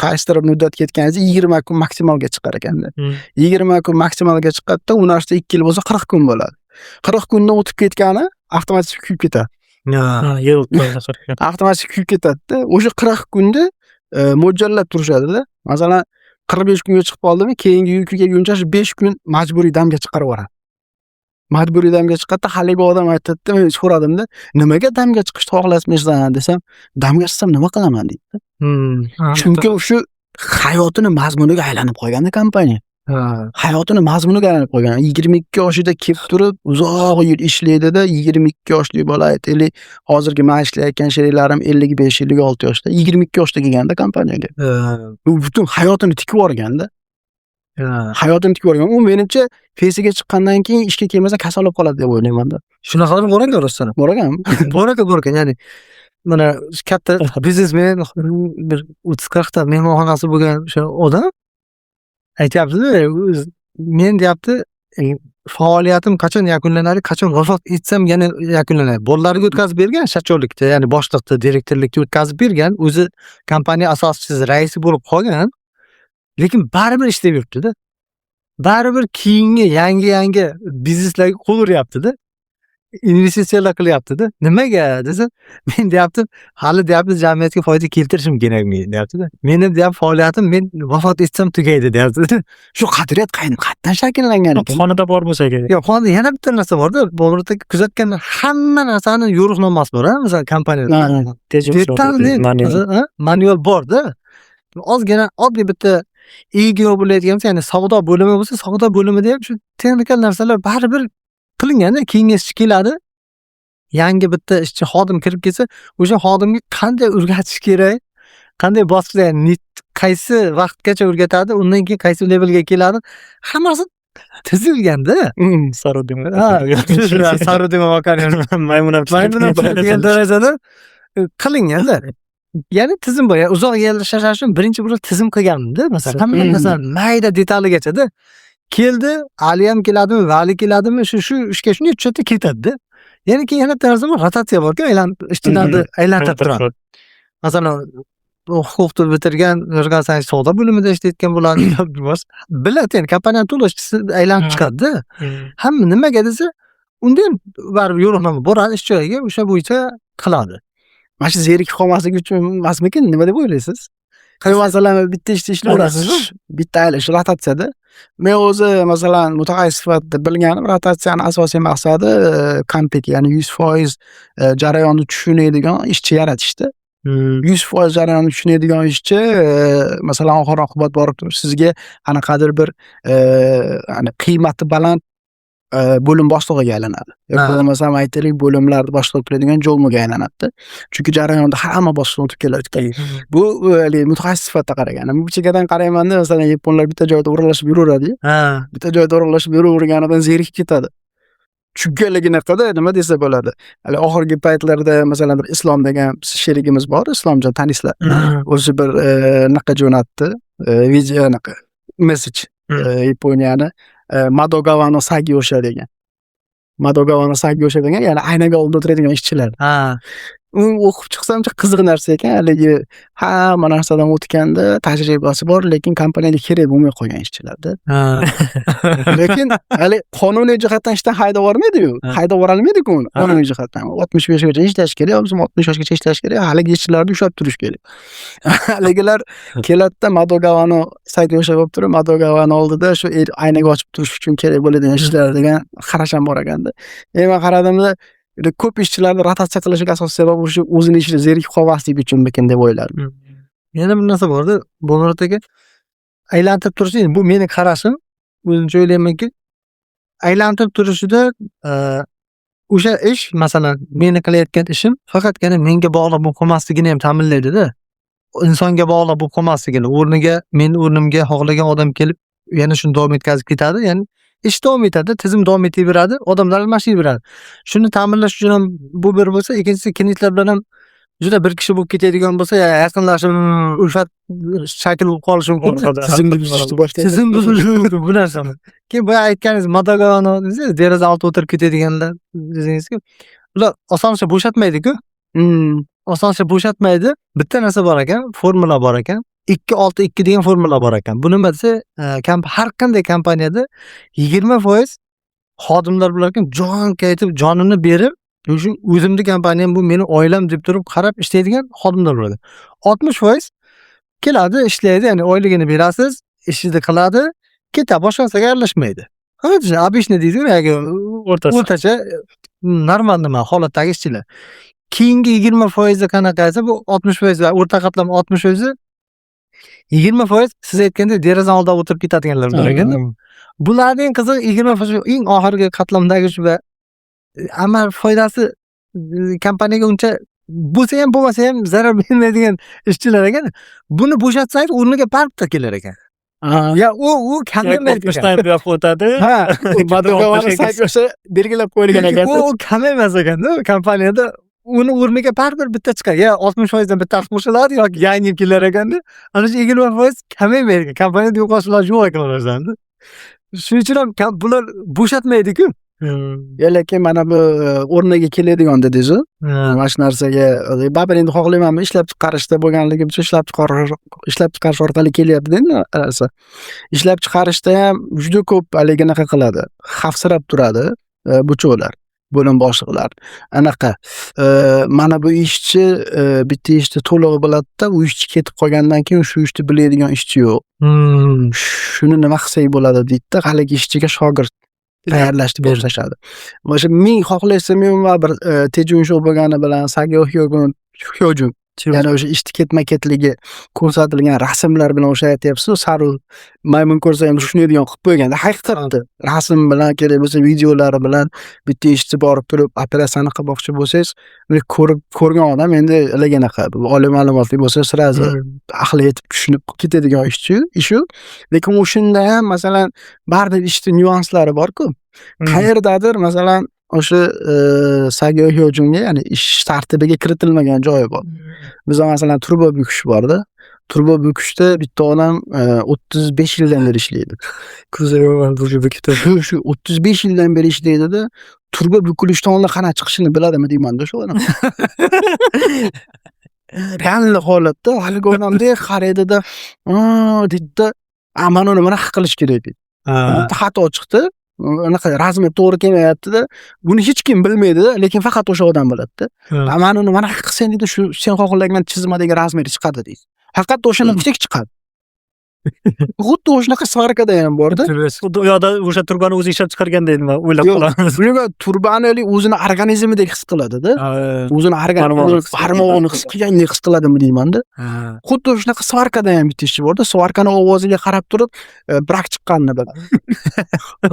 Qaysidir muddat ketganingizda 20 kun maksimalga chiqar ekanda. 20 kun maksimalga chiqadida, u narsa 2 yil bo'lsa 40 kun bo'ladi. 40 kundan o'tib ketgani avtomatik kuyib ketadi. Yil. Avtomatik kuyib ketadida. O'sha 40 kunda mo'ljallab turishadida. Masalan, 45 kunga chiqib qoldimi, keyingi yukka kelguncha shu 5 kun majburiy damga chiqarib yuboradi. Majburiy damga chiqadida, haligi odam aytadida, men so'radimda, nimaga damga chiqishni xohlasmaysan desam, damga chiqsam nima qilaman deydi. Chunki shu hayotini mazmuniga aylanib qolganda kompaniya. Hayotini mazmuniga aylanib qolgan. 22 yoshida kelib turib, uzoq yil ishlaydida, 22 yoshli bola aytaylik, hozirgi men ishlayotgan sheriklarim 55, 56 yoshda, 22 yoshda kelganda kompaniyaga. U butun hayotini tikib yuborganda. Hayotini tikib yuborgan. U menimcha pensiyaga chiqqandan keyin ishga kelmasa kasal bo'lib qoladi deb o'ylaymanda. Shunaqalar bor ekan rostdan. Bor ekanmi? Bor ekan, bor ekan. Ya'ni mana katta biznesmen, bir 30-40 ta mehmonxonasi bo'lgan o'sha odam aytyaptida, men deyapti, faoliyatim qachon yakunlanadi, qachon vafot etsam yana yakunlanadi. Bolalariga o'tkazib bergan шачёр likda, ya'ni boshliqda, direktorlikka o'tkazib bergan, o'zi kompaniya asoschisi, raisi bo'lib qolgan, lekin baribir ishlab yuribdida. Baribir keyingi yangi yangi bizneslarga qo'l uryaptida. Investitsiyalar qilyaptida. Nimaga desa, men deyapti, hali deyapti, jamiyatga foyda keltirishim kerak men deyaptida. Meni deyapti faoliyatim men vafot etsam tugaydi deyapti. Shu qadriyat qayerdan shakllangan ekan? Xonada bor bo'lsa kerak. Yo'q, xonada yana bitta narsa borda, Bobur aka kuzatgan hamma narsani yo'riqnomasi bor, ha, masalan, kompaniyada. Детальный manual borda. Ozgina oddiy bitta ego bo'layotgan bo'lsa, ya'ni savdo bo'limi bo'lsa, savdo bo'limida ham shu texnikal narsalar baribir qilinganda keyingi ishchi keladi. Yangi bitta ishchi xodim kirib kelsa, o'sha xodimga qanday o'rgatish kerak, qanday bosqichda, ya'ni qaysi vaqtgacha o'rgatadi, undan keyin qaysi levelga keladi, hammasi tizilganda. Ha, Maymun ham maymun ham degan darajada qilinganda. Ya'ni tizim bor. Ya'ni uzoq yil ishlash uchun birinchi bo'lib tizim qilganimda, masalan, hamma masalan mayda detaligachada keldi, Ali ham keladimi, Vali keladimi, shu ishga shunday tushadi, ketadida. Ya'ni keyin yana bitta narsa bor, rotatsiya borku, aylanib ishchilarni aylantirib turadi. Masalan, u huquqni bitirgan Nurgal savdo bo'limida ishlayotgan bo'ladi. Biladi, ya'ni kompaniyani to'liq ishchisi aylanib chiqadida. Hamma nimaga desa, unda ham baribir yo'riqnoma boradi ish joyiga, o'sha bo'yicha qiladi. Mana shu zerikib qolmasligi uchun emasmikin? Nima deb o'ylaysiz? Masalan, bitta ishda ishlayverasiz, bitta shu rotatsiyada. Men o'zi, masalan, mutaxassis sifatida bilganim, rotatsiyani asosiy maqsadi kompet, ya'ni 100% jarayonni tushunadigan ishchi yaratishda. 100% jarayonni tushunadigan ishchi, masalan, oxir oqibat borib turib sizga qanaqadir bir qiymati baland bo'lim boshlig'iga aylanadi. Yoki bo'lmasam, aytaylik, bo'limlarni boshlig'i qiladigan jo'miga aylanadida. Chunki jarayonda hamma bosqichdan o'tib kelayotgan. Bu haligi mutaxassis sifatida qaraganda. Bu chekkadan qaraymanda, masalan, yaponlar bitta joyda o'ralashib yuraveradi-yu. Bitta joyda o'ralashib yuraverganidan zerikib ketadi. Tushunganliginaqada nima desa bo'ladi. Hali oxirgi paytlarda, masalan, bir Islom degan sherigimiz bor, Islomjon tanisizlar. O'zi bir anaqa jo'natdi, video, anaqa message, Yaponiyani Madogawa no Sagyosha degan. Madogawa no Sagyosha degan, ya'ni aynaga oldida o'tiradigan ishchilar. Uni o'qib chiqsamchi, qiziq narsa ekan. Haligi hamma narsadan o'tganda, tajribasi bor, lekin kompaniyada kerak bo'lmay qolgan ishchilarda. Lekin hali qonuniy jihatdan ishdan haydab yubormaydi-yu. Haydab yuborolmaydi-ku uni qonuniy jihatdan. 65 yoshgacha ishlash kerak, 60 yoshgacha ishlash kerak, haligi ishchilarni ushlab turish kerak. Haligilar keladida, Madogavani sayt o'sha bo'lib turib, Madogavani oldida shu aynak ochib turish uchun kerak bo'ladigan ishchilar degan qarash ham bor ekanda. Man qaradimda, ko'p ishchilarni rotatsiya qilishiga asosiy sabab o'sha o'zini ishida zerikib qolmasligi uchunmikin deb o'yladim. Yana bir narsa borda, Bo'lmurod aka, aylantirib turishi, bu meni qarashim, o'zimcha o'ylaymanki, aylantirib turishida o'sha ish, masalan, meni qilayotgan ishim faqatgina menga bog'liq bo'lib qolmasligini ham ta'minlaydida. Insonga bog'liq bo'lib qolmasligini, o'rniga, meni o'rnimga xohlagan odam kelib yana shuni davom etkazib ketadi. Ya'ni ish davom etadi, tizim davom etaveradi, odamlar almashinaveradi. Shuni ta'minlash uchun ham bu bir bo'lsa, ikkinchisi klientlar bilan ham juda bir kishi bo'lib ketadigan bo'lsa, yaqinlashib, ulfat shakl bo'lib qolishi mumkin. Tizimni buzishni boshlaydi. Tizim buzilishi mumkin bu narsani. Keyin boya aytganingiz Madogavani deraza oldida o'tirib ketadiganlar dedingizku, ular osoncha bo'shatmaydi-ku. Osoncha bo'shatmaydi. Bitta narsa bor ekan, formula bor ekan. 2-6-2 degan formula bor ekan. Bu nima desa, har qanday kompaniyada 20% xodimlar bo'lar ekan, jon kaytib, jonini berib, shu o'zimni kompaniyam, bu meni oilam deb turib qarab ishlaydigan xodimlar bo'ladi. 60% keladi, ishlaydi, ya'ni oyligini berasiz, ishini qiladi, ketadi, boshqa narsaga aralashmaydi. Обычный deydiku, O'rtacha. O'rtacha normal nima holatdagi ishchilar. Keyingi 20% qanaqasi, bu 60% va o'rta qatlam 60%, 20% siz aytgandek deraza oldida o'tirib ketadiganlar bor ekan. Bularning qizig'i, 20% eng oxirgi qatlamdagi shu va amal foydasi kompaniyaga uncha bo'lsa ham, bo'lmasa ham zarar bermaydigan ishchilar ekan. Buni bo'shatsangiz, o'rniga baribir kelar ekan. Ya u kamaymaydi ekan. 60dan bu yoqqa o'tadi. Ha, Madogavani sayt o'sha belgilab qo'yilgan ekan. U kamaymas ekanda kompaniyada, uni o'rniga baribir bitta chiqadi. Ya 60%dan bittasi qo'shiladi yoki yangi kelar ekanda. Ana shu 20% kamaymaydi ekan. Kompaniyada yo'qotish iloji yo'q ekan u narsani. Shuning uchun ham bular bo'shatmaydi-ku. Ya lekin mana bu o'rniga keladigan dedingiz-u. Mana shu narsaga baribir endi xohlaymanmi, ishlab chiqarishda bo'lganligi uchun ishlab chiqarish orqali kelyapti endi narsa. Ishlab chiqarishda ham juda ko'p haligi anaqa qiladi. Xavfsirab turadi buchoqlar, bo'lim boshliqlar. Anaqa mana bu ishchi bitta ishni to'liq biladida, u ishchi ketib qolgandan keyin shu ishni biladigan ishchi yo'q. Shuni nima qilsak bo'ladi deydida, haligi ishchiga shogird tayyorlashni boshlashadi. Mana shu ming xohlaysa, men bir tejunsho bo'lgani bilan sagyo hyojun, ya'ni o'sha ishni ketma-ketligi ko'rsatilgan rasmlar bilan o'sha aytyapsiz, sariq maymun ko'rsa ham tushunadigan qilib qo'yganda haqiqatda rasm bilan, kerak bo'lsa videolari bilan bitta ishni borib turib operatsiyani qilmoqchi bo'lsangiz, uni ko'rib ko'rgan odam endi haligi anaqa oliy ma'lumotli bo'lsa, сразу aqli yetib tushunib ketadigan ishchi ish u. Lekin o'shanda ham, masalan, baribir ishni nyuanslari bor-ku. Qayerdadir, masalan, o'sha sagyo hyojunga, ya'ni ish tartibiga kiritilmagan joyi bor. Bizda, masalan, truba bukish borda. Truba bukishda bitta odam 35 yildan beri ishlaydi. Shu 35 yildan beri ishlaydida, truba bukilishdan oldin qanaqa chiqishini biladimi deymanda shu odam. Реальный holatda haligi odamdek qaraydida, deydida, "A, mana uni bunaqa qilish kerak", deydi. Bitta xato chiqdi. Anaqa razmer to'g'ri kelmayaptida. Buni hech kim bilmaydida, lekin faqat o'sha odam biladida. "A, mana uni bunaqa qilsang", deydi, "shu sen xohlagan chizmadagi razmer chiqadi", deydi. Haqiqatda o'shani qilsak chiqadi. Xuddi o'shanaqa сварка da ham borda. Xuddi u yoqda o'sha trubani o'zi ishlab chiqarganday nima o'ylab Yo'q, qolamiz. Bunaqa trubani haligi o'zini organizmidek his qiladida. O'zini barmog'ini his qilgandek his qiladimi deymanda. Xuddi shunaqa сварка da ham bitta ishchi borda. Сварка ni ovoziga qarab turib, brak chiqqanini biladi.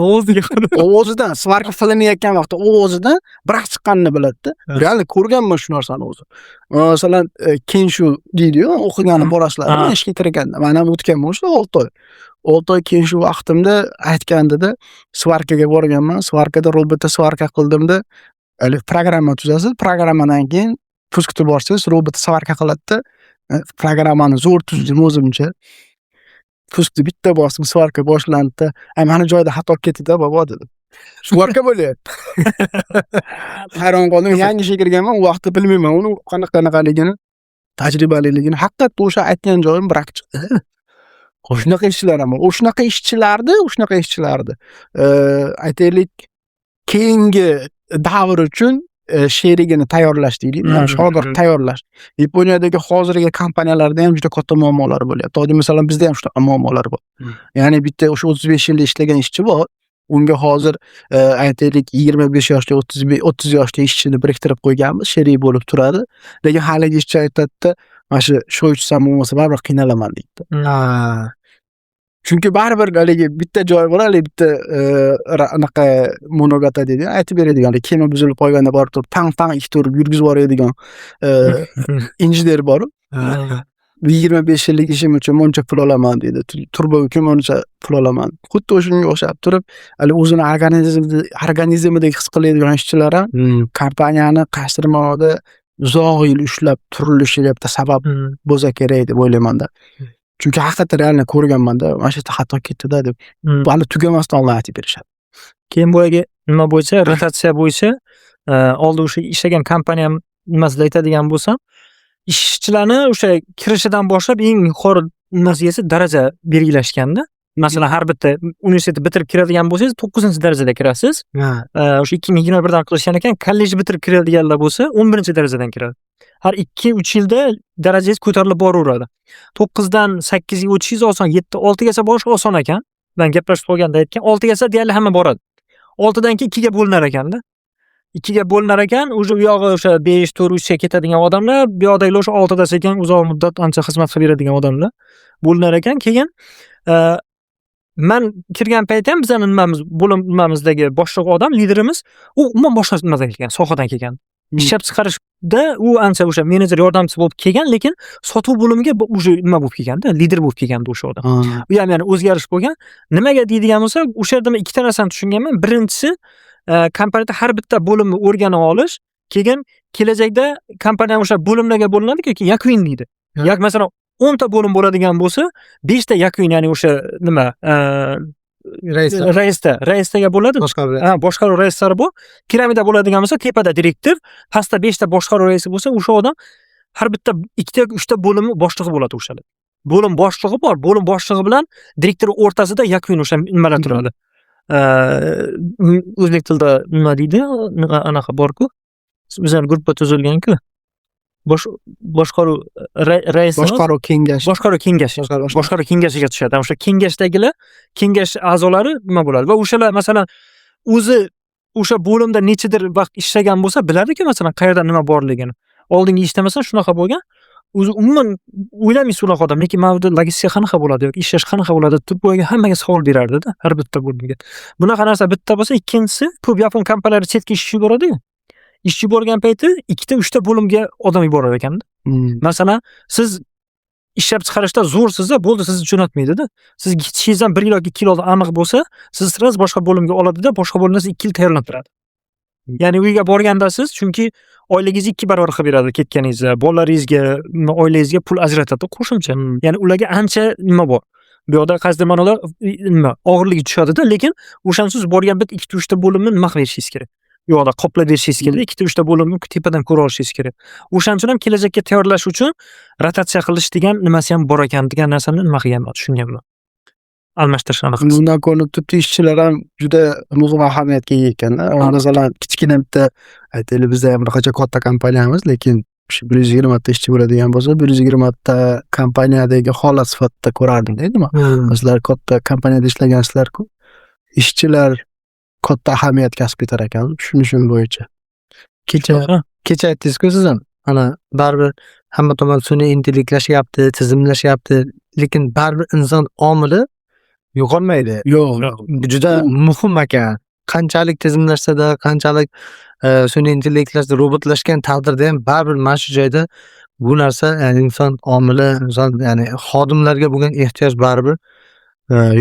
Ovoziga qarab. Ovozidan, сварка qilinayotgan vaqtda ovozidan brak chiqqanini biladida. Реально ko'rganman shu narsani o'zi. Masalan, kenshu deydiyu, o'qigani borasizlar, ishga kirganda. Man ham o'tganman o'sha 6 oy. 6 oy kenshu vaqtimda aytgandida, сварка ga borganman. Сварка da robotda сварка qildimda, haligi programma tuzasiz, programmadan keyin пуск ni bossangiz, robot сварка qiladida. Programmani zo'r tuzdim o'zimcha. Пуск ni bitta bosdim, сварка boshlandida. "Ay, mana joyida xato ketdi-da, bobo", dedi. Сварка bo'lyapti. Hayron qoldim. Yangi ishga kirganman, u vaqtda bilmayman uni qanaqa qanaqaligini, tajribaliligini. Haqiqatda o'sha aytgan joyim брак chiqdi. Shunaqa ishchilar ham bor. U shunaqa ishchilarni, aytaylik, keyingi davr uchun sherigini tayyorlash deylik, shogird tayyorlash. Yaponiyadagi hozirgi kompaniyalarda ham juda katta muammolar bo'lyapti. Oddiy, masalan, bizda ham shunaqa muammolar bor. Ya'ni bitta o'sha 35 yil ishlagan ishchi bor. Unga hozir, aytaylik, 25 yoshli, 30 yoshli ishchini biriktirib qo'yganmiz, sherik bo'lib turadi. Lekin haligi ishchi aytadida, mana shu sho'y bo'lmasa, baribir qiynalaman deydi. Chunki baribir haligi bitta joy bor, haligi bitta anaqa monogata deydi, aytib beradigan, haligi kema buzilib qolganda borib turib tang tang ikkita urib yurgizib yuboradigan injener bor. 25 yillik ishim uchun buncha pul olaman deydi. Turba uchun buncha pul olaman. Xuddi o'shunga o'xshab turib, hali o'zini organizmidek his qiladigan ishchilar ham kompaniyani qaysidir ma'noda uzoq yil ushlab turilishiga bitta sabab bo'lsa kerak deb o'ylaymanda. Chunki haqiqatdan реально ko'rganmanda, mana shu yerda xato ketdi-da deb. Hali tugamasdan oldin aytib berishadi. Keyin boyagi nima bo'yicha, rotatsiya bo'yicha, oldin o'sha ishlagan kompaniyam nimasida aytadigan bo'lsam, ishchilarni o'sha kirishidan boshlab eng yuqori nimasigacha daraja belgilashganda. Masalan, har bitta universitetni bitirib kiradigan bo'lsangiz, to'qqizinchi darajada kirasiz. O'sha 2021dan qilishgan ekan, kollej bitirib kiradiganlar bo'lsa, 11-darajadan kiradi. Har 2-3 yilda darajangiz ko'tarilib boraveradi. To'qqizdan sakkizga o'tishingiz oson, yetti, oltigacha borish oson ekan. Man gaplashib qolganda aytgan, oltigacha deyarli hamma boradi. Oltidan keyin ikkiga bo'linar ekanda. Ikkiga bo'linar ekan, уже u yog'i o'sha besh, to'rt, uchga ketadigan odamlar, bu yoqdagilar o'sha oltida sekin uzoq muddat ancha xizmat qilib beradigan odamlar bo'linar ekan. Keyin man kirgan paytda ham bizani nimamiz, bo'lim nimamizdagi boshliq odam, liderimiz, u umuman boshqa nimadan kelgan, sohadan kelgan. Ishlab chiqarishda u ancha o'sha menejer yordamchisi bo'lib kelgan, lekin sotuv bo'limiga уже nima bo'lib kelganda, lider bo'lib kelgandi o'sha odam. U ham, ya'ni o'zgarish bo'lgan. Nimaga deydigan bo'lsa, o'sha yerda men ikkita narsani tushunganman. Birinchisi, kompaniyada har bitta bo'limni o'rganib olish, keyin kelajakda kompaniya o'sha bo'limlarga bo'linadi-ku, keyin yakun deydi. Yak masalan, 10 ta bo'lim bo'ladigan bo'lsa, 5 ta yakun, ya'ni o'sha nima, Raislar. Raistaga bo'ladi. Boshqaruv. Ha, boshqaruv raislari bor. Piramida bo'ladigan bo'lsa, tepada direktor, pastda 5 ta boshqaruv raisi bo'lsa, o'sha odam har bitta ikkita yoki uchta bo'limi boshlig'i bo'ladi o'shalar. Bo'lim boshlig'i bor, bo'lim boshlig'i bilan direktor o'rtasida yakun, o'sha nimalar turadi. O'zbek tilida nima deydi? Anaqa bor-ku. Bizani gruppa tuzilgan-ku. Boshqaruv raisi. Boshqaruv kengashi. Boshqaruv kengashi. Boshqaruv kengashiga tushadi. O'sha kengashdagilar, kengash a'zolari nima bo'ladi? Va o'shalar, masalan, o'zi o'sha bo'limda nechadir vaqt ishlagan bo'lsa, biladi-ku, masalan, qayerda nima borligini. Oldingi ishda, masalan, shunaqa bo'lgan. O'zi umuman o'ylamaysiz unaqa odam, lekin mana bu yerda logistika qanaqa bo'ladi yoki ishlash qanaqa bo'ladi deb boyagi hammaga savol berardida, har bitta bo'limga. Bunaqa narsa bitta bo'lsa, ikkinchisi, ko'p yapon kompaniyalari chetga ish yuboradi-yu. Ish yuborgan payti ikkita, uchta bo'limga odam yuborar ekanda. Masalan, siz ishlab chiqarishda zo'rsizda, bo'ldi, sizni jo'natmaydida. Siz ketishingizdan 1 yil yoki 2 yil oldin aniq bo'lsa, sizni сразу boshqa bo'limga oladida, boshqa bo'limda sizni 2 yil tayyorlantiradi. Ya'ni uyga borganda siz, chunki oyligingizni 2 barobar qilib beradi ketganingizda, bolalaringizga, oilangizga pul ajratadi qo'shimcha. Ya'ni ularga ancha nima bor. Bu yoqda qaysidir ma'noda nima og'irligi tushadida, lekin o'shaning uchun siz borgan bitta ikkita, uchta bo'limni nima qilib berishingiz kerak. U yoqda qoplab berishingiz kerak, ikkita, uchta bo'limni tepadan ko'ra olishingiz kerak. O'shaning uchun ham kelajakka tayyorlash uchun rotatsiya qilish degan nimasi ham bor ekan degan narsani nima qilganman, tushunganman. Almashtirish aniq. Bundan ko'rinib turibdi, ishchilar ham juda muhim ahamiyatga ega ekanda. Masalan, kichkina bitta, aytaylik, bizda ham bir qancha katta kompaniyamiz, lekin shu 120 ta ishchi bo'ladigan bo'lsa, 120 ta kompaniyadagi holat sifatida ko'rardimda nima. Sizlar katta kompaniyada ishlagansizlar-ku. Ishchilar katta ahamiyat kasb etar ekan tushunishim bo'yicha. Kecha aytdingiz-ku siz ham. Mana baribir hamma tomon sun'iy intellektlashyapti, tizimlashyapti, lekin baribir inson omili yo'qolmaydi. Yo'q. Bu juda muhim ekan. Qanchalik tizimlashsada, qanchalik sun'iy intellektlashda, robotlashgan taqdirda ham baribir mana shu joyda bu narsa, ya'ni inson omili, inson, ya'ni xodimlarga bo'lgan ehtiyoj baribir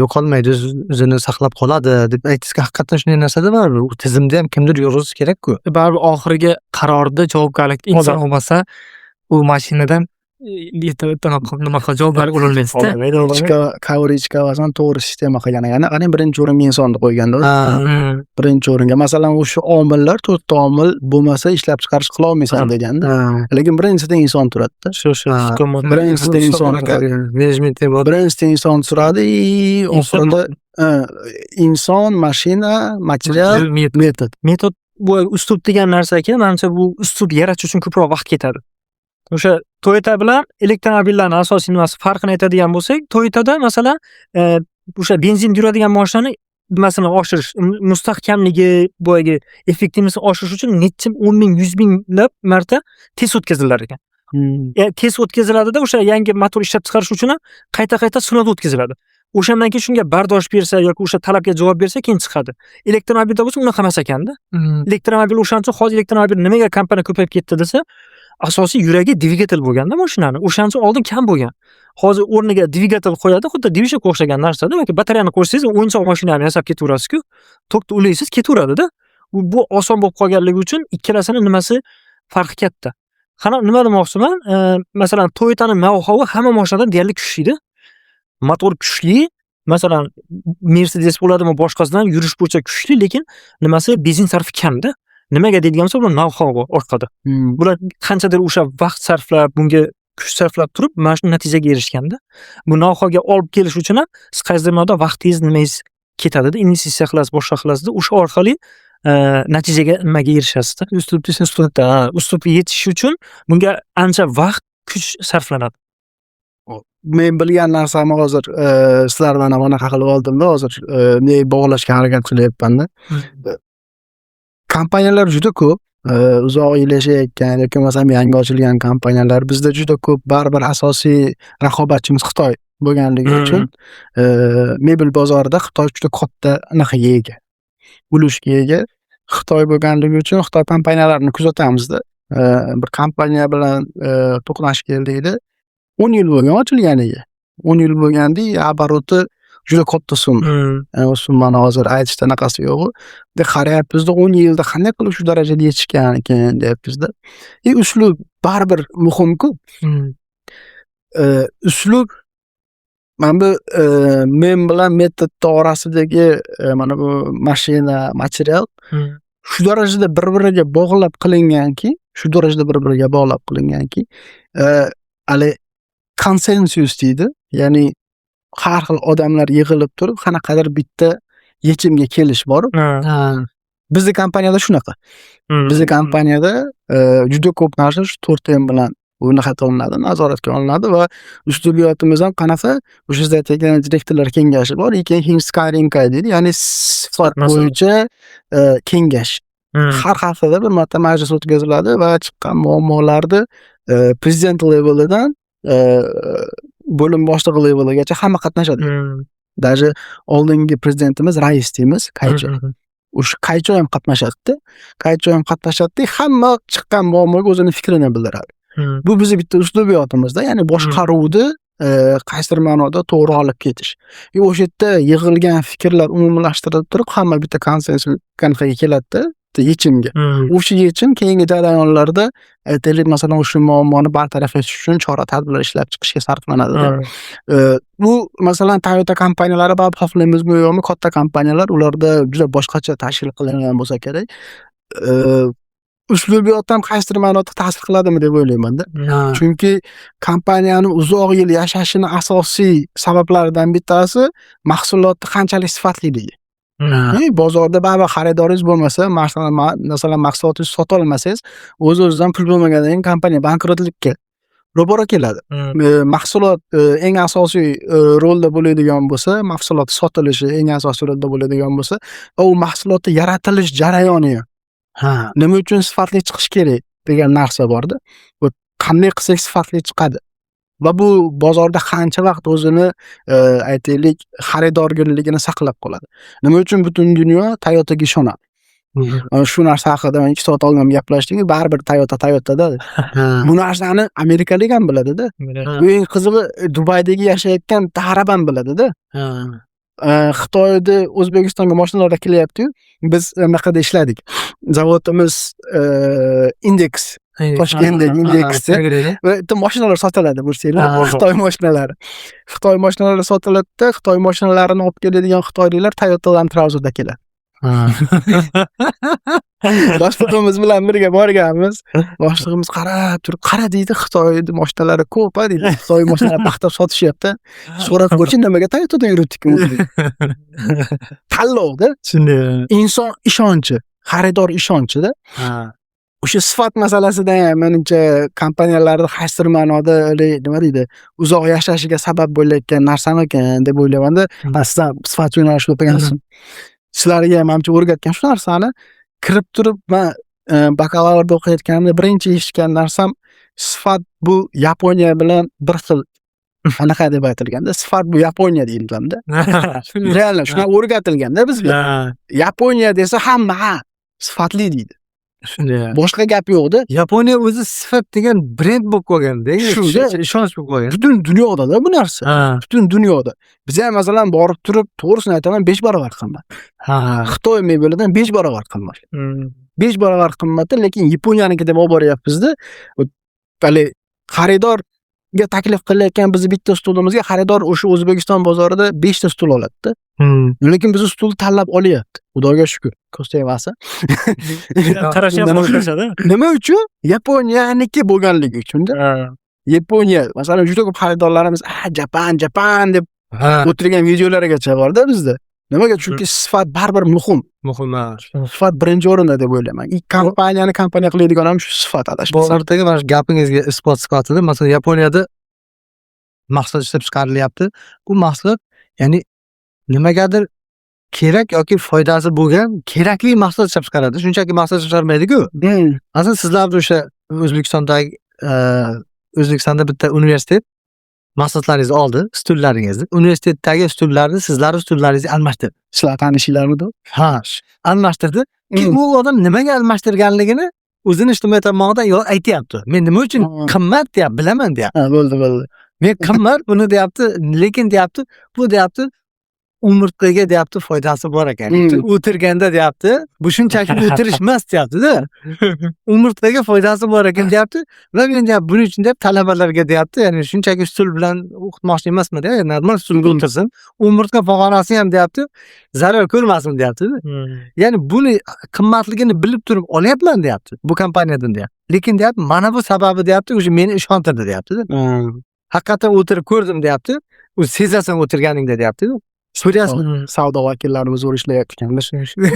yo'qolmaydi, o'zini saqlab qoladi deb aytdingizki, haqiqatdan shunday narsada baribir u tizimda ham kimdir yurg'izishi kerak-ku. Baribir oxirgi qarorda javobgarlik inson olmasa, u mashinadan Nima qilib javobgar bo'lolmaysizda. Kaori Ichikawasan to'g'ri sistema qilgan ekan. Qarang, birinchi o'ringa insonni qo'yganda. Birinchi o'ringa. Masalan, o'sha omillar, to'rtta omil bo'lmasa, ishlab chiqarish qila olmaysan deganda. Lekin birinchisida inson turadida. Shu. Birinchisida inson turadi. Menejment bor. Birinchisida inson turadi и oxirida inson, mashina, material, metod. Metod, bu uslub degan narsa aka, manimcha, bu uslub yaratish uchun ko'proq vaqt ketadi. O'sha Toyota bilan elektromobillarni asosiy nimasi, farqini aytadigan bo'lsak, Toyotada, masalan, o'sha benzin yuradigan mashinani nimasini oshirish, mustahkamligi, boyagi эффективность ini oshirish uchun necha 10 ming, 100 minglab marta test o'tkazilar ekan. Test o'tkaziladida, o'sha yangi motor ishlab chiqarish uchun ham qayta qayta sinov o'tkaziladi. O'shandan keyin shunga bardosh bersa yoki o'sha talabga javob bersa, keyin chiqadi. Elektromobilda bo'lsa, unaqa emas ekanda. Elektromobil, o'shaning uchun hozir elektromobil nimaga kompaniya ko'payib ketdi desa, asosiy yuragi dvigatel bo'lganda mashinani. O'shaning uchun oldin kam bo'lgan. Hozir o'rniga dvigatel qo'yadi, xuddi движок o'xshagan narsada yoki batareyani qo'shsangiz, o'yinchoq mashinani yasab ketaverasiz-ku. Tokni ulaysiz, ketaveradida. Bu oson bo'lib qolganligi uchun ikkalasini nimasi, farqi katta. Qana, nima demoqchiman? Masalan, Toyotani know-howi hamma mashinadan deyarli kuchlida. Motor kuchli, masalan, Mercedes bo'ladimi, boshqasidan yurish bo'yicha kuchli, lekin nimasi, benzin sarfi kamda. Nimaga deydigan bo'lsa, bular know-how orqada. Bular qanchadir o'sha vaqt sarflab, bunga kuch sarflab turib, mana shu natijaga erishganda. Bu know-howga olib kelish uchun ham siz qaysidir ma'noda vaqtingiz, nimangiz ketadida, investitsiya qilasiz, boshqa qilasizda, o'sha orqali natijaga, nimaga erishasizda. Uslub desangiz. Uslubda, ha, uslub yetish uchun bunga ancha vaqt, kuch sarflanadi. Men bilgan narsamni hozir sizlar bilan ham anaqa qilib oldimda, hozir men bog'lashga harakat qilyapmanda. Kompaniyalar juda ko'p. Uzoq yil yashayotgan yoki bo'lmasam yangi ochilgan kompaniyalar bizda juda ko'p. Baribir asosiy raqobatchimiz Xitoy bo'lganligi uchun mebel bozorida Xitoy juda katta anaqaga ega, ulushga ega. Xitoy bo'lganligi uchun Xitoy kompaniyalarini kuzatamizda. Bir kompaniya bilan to'qnash keldikda, 10 yil bo'lgan ochilganiga. 10 yil bo'lganda, оборот i juda katta summa. U summani hozir aytishda anaqasi yo'qu. Qarayapmizda, 10 yilda qanday qilib shu darajaga yetishgan ekan, deyapmizda. И uslub baribir muhimku. Uslub mana bu men bilan metodni orasidagi mana bu mashina, material shu darajada bir biriga bog'lab qilinganki, shu darajada bir biriga bog'lab qilinganki, hali konsensus deydi, ya'ni har xil odamlar yig'ilib turib, qanaqadir bitta yechimga kelish bor. Bizni kompaniyada shunaqa. Bizni kompaniyada juda ko'p narsa shu 4M bilan unaqa qilinadi, nazoratga olinadi va uslubiyotimiz ham qanaqa, o'sha siz aytgan direktorlar kengashi bor, keyin Hinskai deydi, ya'ni sifat bo'yicha kengash. Har haftada bir marta majlis o'tkaziladi va chiqqan muammolarni prezident levelidan bo'lim boshlig'i leveligacha hamma qatnashadi. Даже oldingi prezidentimiz, rais deymiz, Kaycho. O'sha Kaycho ham qatnashadida. Kaycho ham qatnashadida, hamma chiqqan muammoga o'zini fikrini bildiradi. Bu bizni bitta uslubiyotimizda, ya'ni boshqaruvni qaysidir ma'noda to'g'ri olib ketish. И o'sha yerda yig'ilgan fikrlar umumlashtirilib turib, hamma bitta konsensus qanaqaga keladida, bitta yechimga. O'sha yechim keyingi jarayonlarda, aytaylik, masalan, o'sha muammoni bartaraf etish uchun chora tadbirlar ishlab chiqishga sarflanadi. Bu, masalan, Toyota kompaniyalari baribir, xohlaymizmi yo'qmi, katta kompaniyalar, ularda juda boshqacha tashkil qilingan bo'lsa kerak. Uslubiyot ham qaysidir ma'noda ta'sir qiladimi deb o'ylaymanda. Chunki kompaniyani uzoq yil yashashini asosiy sabablaridan bittasi mahsulotni qanchalik sifatliligi. Bozorda baribir xaridoringiz bo'lmasa, masalan, mahsulotingizni sotolmasangiz, o'z o'zidan pul bo'lmagandan keyin kompaniya bankrotlikka ro'para keladi. Mahsulot eng asosiy rolda bo'ladigan bo'lsa, mahsulot sotilishi eng asosiy rolda bo'ladigan bo'lsa va u mahsulotni yaratilish jarayoni ham. Nima uchun sifatli chiqishi kerak degan narsa borda. Bu qanday qilsak sifatli chiqadi va bu bozorda qancha vaqt o'zini, aytaylik, xaridorgirligini saqlab qoladi. Nima uchun butun dunyo Toyotaga ishonadi? Mana shu narsa haqida 2 soat oldin ham gaplashdik, baribir Toyota Toyotada. Bu narsani amerikalik ham biladida. Bu eng qizig'i, Dubaydagi yashayotgan arab ham biladida. Xitoyda O'zbekistonga mashinalar kelyapti-yu, biz anaqada ishladik. Zavodimiz Index Toshkentdagi Indexda va bitta mashinalar sotiladi, bilsanglar, Xitoy mashinalari. Xitoy mashinalari sotiladida, Xitoy mashinalarini olib keladigan xitoyliklar Toyota Land Cruiserda keladi. Boshlig'imiz bilan birga borganmiz. Boshlig'imiz qarab turib, "Qara", deydi, "Xitoy mashinalari ko'p a", deydi. "Xitoy mashinalari maqtab sotishyapti. So'rab ko'rchi, nimaga Toyota'da yuribdi u?" deydi. Tanlovda Shunday. inson ishonchi, xaridor ishonchida. O'sha sifat masalasida ham, menimcha, kompaniyalarni qaysidir ma'noda haligi, nima deydi, uzoq yashashiga sabab bo'layotgan narsamikan deb o'ylaymanda. Man, siz ham sifat yo'nalishida o'qigansiz. Sizlarga ham, manimcha, o'rgatgan shu narsani. Kirib turib, man bakalavrda o'qiyotganimda birinchi eshitgan narsam sifat bu Yaponiya bilan bir xil anaqa deb aytilganda, sifat bu Yaponiya deyilganda. Реально shunaqa o'rgatilganda bizga. Yaponiya desa, hamma ha, sifatli deydi. Shunday. Boshqa gap yo'qda. Yaponiya o'zi sifat degan brend bo'lib qolganda, Shu-da. ishonch bo'lib qolgan. Butun dunyoda bu narsa. Butun dunyoda. Biz ham, masalan, borib turib, to'g'risini aytaman, 5 barobar qimmat. Xitoy mebelidan 5 barobar qimmat. 5 barobar qimmatda, lekin Yaponiyaniki deb olib boryapmizda. Haligi xaridorga taklif qilayotgan bizni bitta stulimizga xaridor o'sha O'zbekiston bozorida 5 ta stul oladida. Lekin bizni stulni tanlab olyapti. Xudoga shukur. Ko'z tegmasin. Qarashi ham boshqachada. Nima uchun? Yaponiyaniki bo'lganligi uchunda. Yaponiya, masalan, juda ko'p xaridorlarimiz "A, Japan, Japan" deb o'tirgan videolargacha borda bizda. Nimaga? Chunki sifat baribir muhim. Muhim, ha. Sifat birinchi o'rinda deb o'ylayman. И kompaniyani kompaniya qiladigan ham shu sifat, adashmasam. Bozordagi mana shu gapingizga isbot sifatida, masalan, Yaponiyada mahsulot ishlab chiqarilyapti. Bu mahsulot, ya'ni nimagadir kerak yoki foydasi bo'lgan kerakli mahsulot ishlab chiqaradi. Shunchaki mahsulot ishlab chiqarmaydi-ku. Masalan, sizlarni o'sha O'zbekistondagi, O'zbekistonda bitta universitet mahsulotlaringizni oldi, stullaringizni. Universitetdagi stullarni sizlarni stullaringizga almashtirdi. Sizlar tanishinglarmidi? Ha, almashtirdi. Keyin u odam nimaga almashtirganligini o'zini ijtimoiy tarmog'ida aytyapti. Men nima uchun qimmat deyapti, bilaman deyapti. Ha, bo'ldi, bo'ldi. Men qimmat buni deyapti, lekin deyapti, bu deyapti, umurtqaga deyapti, foydasi bor ekan. O'tirganda deyapti, bu shunchaki o'tirish emas deyapti-da. Umurtqaga foydasi bor ekan deyapti. Va men deyapti, buning uchun deyapti, talabalarga deyapti, ya'ni shunchaki stul bilan o'qitmoqchi emasman deyapti, normal stulga o'tirsin. Umurtqa pog'onasi ham deyapti, zarar ko'rmasin deyapti. Ya'ni buni qimmatligini bilib turib olyapman deyapti, bu kompaniyadan deyapti. Lekin deyapti, mana bu sababi deyapti, уже meni ishontirdi deyapti. Haqiqatdan o'tirib ko'rdim deyapti. U sezasan o'tirganingda deyapti. Ko'ryapsiz. Savdo vakillarimiz zo'r ishlayotgan.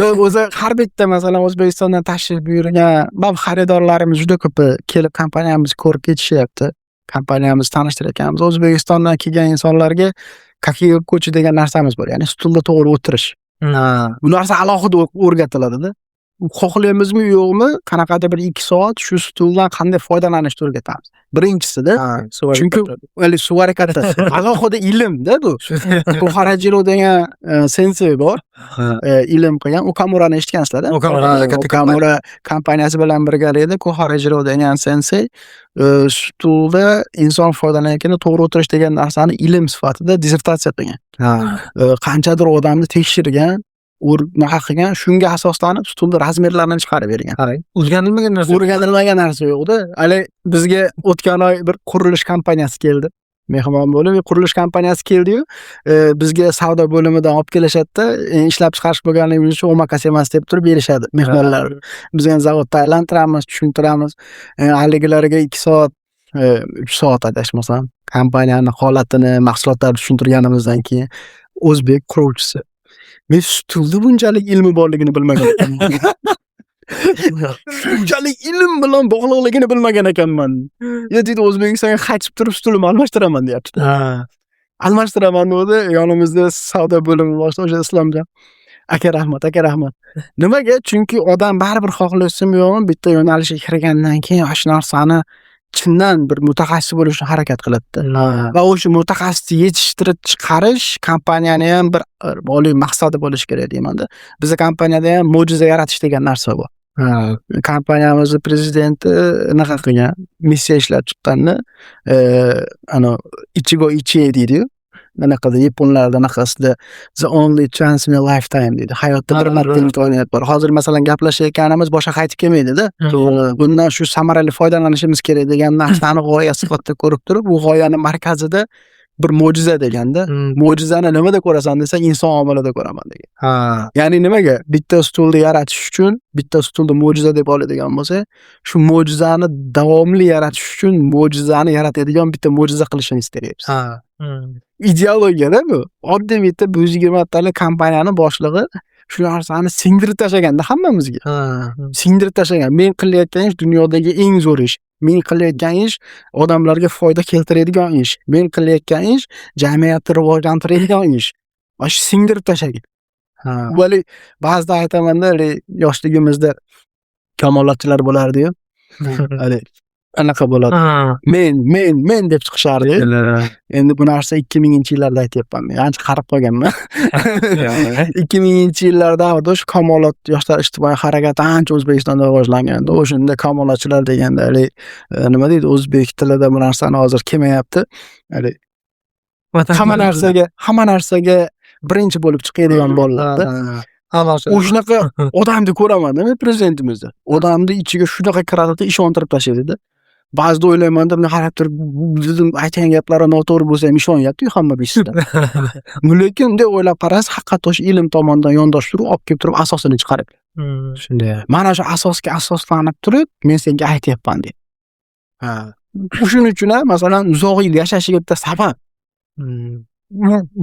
Yo'q, o'zi har bitta, masalan, O'zbekistondan tashrif buyurgan bab xaridorlarimiz juda ko'pi kelib, kompaniyamizni ko'rib ketishyapti. Kompaniyamizni tanishtirayotganmiz. O'zbekistondan kelgan insonlarga kakiyukochi degan narsamiz bor. Ya'ni stulda to'g'ri o'tirish. Bu narsa alohida o'rgatiladida. Xohlaymizmi, yo'qmi, qanaqadir bir 2 soat shu stuldan qanday foydalanishni o'rgatamiz. Birinchisida, chunki hali suvarikata alohida ilmda bu. Ko'xarajiro degan sensey bor. Ilm qilgan. Okamurani eshitgansizlar-da? Okamura, katta. Okamura kompaniyasi bilan birgalikda Koxarajiro degan sensey stulda inson foydalanayotganda to'g'ri o'tirish degan narsani ilm sifatida dissertatsiya qilgan. Qanchadir odamni tekshirgan, unaqa qilgan, shunga asoslanib stulni размер larini chiqarib bergan. Qarang, o'rganilmagan narsa. O'rganilmagan narsa yo'qda. Hali bizga o'tgan oy bir qurilish kompaniyasi keldi. Mehmon bo'lib, qurilish kompaniyasi keldiyu, bizga savdo bo'limidan olib kelishadida, ishlab chiqarish bo'lganligimiz uchun omakase emas deb turib berishadi mehmonlar. Biz ham zavodda aylantiramiz, tushuntiramiz. Haligilariga 2 soat, 3 soat adashmasam, kompaniyani holatini, mahsulotlarni tushuntirganimizdan keyin o'zbek quruvchisi: "Men stulni bunchalik ilmi borligini bilmagan ekanman. Shunchalik ilm bilan bog'liqligini bilmagan ekanman. Ya", deydi, "O'zbekistonga qaytib turib stulimni almashtiraman", deyapti. Almashtiraman dedi. Yonimizda savdo bo'limi boshlig'i o'sha Islomjon. "Aka, rahmat, aka, rahmat." Nimaga? Chunki odam baribir xohlasinmi yo'qmi, bitta yo'nalishga kirgandan keyin shu narsani chindan bir mutaxassis bo'lishga harakat qiladida. Va o'sha mutaxassisni yetishtirib chiqarish kompaniyani ham bir oliy maqsadi bo'lishi kerak deymanda. Bizni kompaniyada ham mo'jiza yaratish degan narsa bor. Kompaniyamizni prezidenti anaqa qilgan, missiya ishlab chiqqanda, ana ichigo ichie deydiyu. Anaqada, yaponlarda anaqasida "The only chance in a lifetime" deydi. Hayotda bir marta imkoniyat bor. Hozir, masalan, gaplashayotganimiz boshqa qaytib kelmaydida. Bundan shu samarali foydalanishimiz kerak degan narsani g'oya sifatida ko'rib turib, bu g'oyani markazida bir mo'jiza deganda, mo'jizani nimada ko'rasan desa, inson omilida ko'raman degan. Ya'ni nimaga? Bitta stulni yaratish uchun, bitta stulni mo'jiza deb oladigan bo'lsak, shu mo'jizani davomli yaratish uchun mo'jizani yaratadigan bitta mo'jiza qilishimiz kerak biz. Ideologiyada bu. Oddiy bitta 120 talik kompaniyani boshlig'i shu narsani singdirib tashlaganda hammamizga. Singdirib tashlagan. Men qilayotgan ish dunyodagi eng zo'r ish. Men qilayotgan ish odamlarga foyda keltiradigan ish. Men qilayotgan ish jamiyatni rivojlantiradigan ish. Mana shu singdirib tashlagan. Haligi ba'zida aytamanda, haligi yoshligimizda kamolotchilar bo'lardi-yu. Haligi anaqa bo'ladi. Men, men, men deb chiqishardi. Endi bu narsa 2000-yillarda aytyapman men. Ancha qarib qolganman. 2000-yillar davrida o'sha Kamolot yoshlar ijtimoiy harakati ancha O'zbekistonda rivojlangandi. O'shanda kamolotchilar deganda haligi nima deydi, o'zbek tilida bu narsani hozir kelmayapti. Haligi hamma narsaga birinchi bo'lib chiqadigan bolalarda. U shunaqa odamni ko'ramanda men prezidentimizda. Odamni ichiga shunaqa kiradida, ishontirib tashlaydida. Ba'zida o'ylaymanda, bunday qarab turib, dedim, aytgan gaplari noto'g'ri bo'lsa ham ishonyapti-yu hamma beshikda. Lekin bunday o'ylab qarasa, haqiqatda o'sha ilm tomonidan yondoshib turib, olib kelib turib asosini chiqarib. Shunday. Mana shu asosga asoslanib turib, men senga aytyapman deydi. Shuning uchun ham, masalan, uzoq yil yashashiga bitta sabab.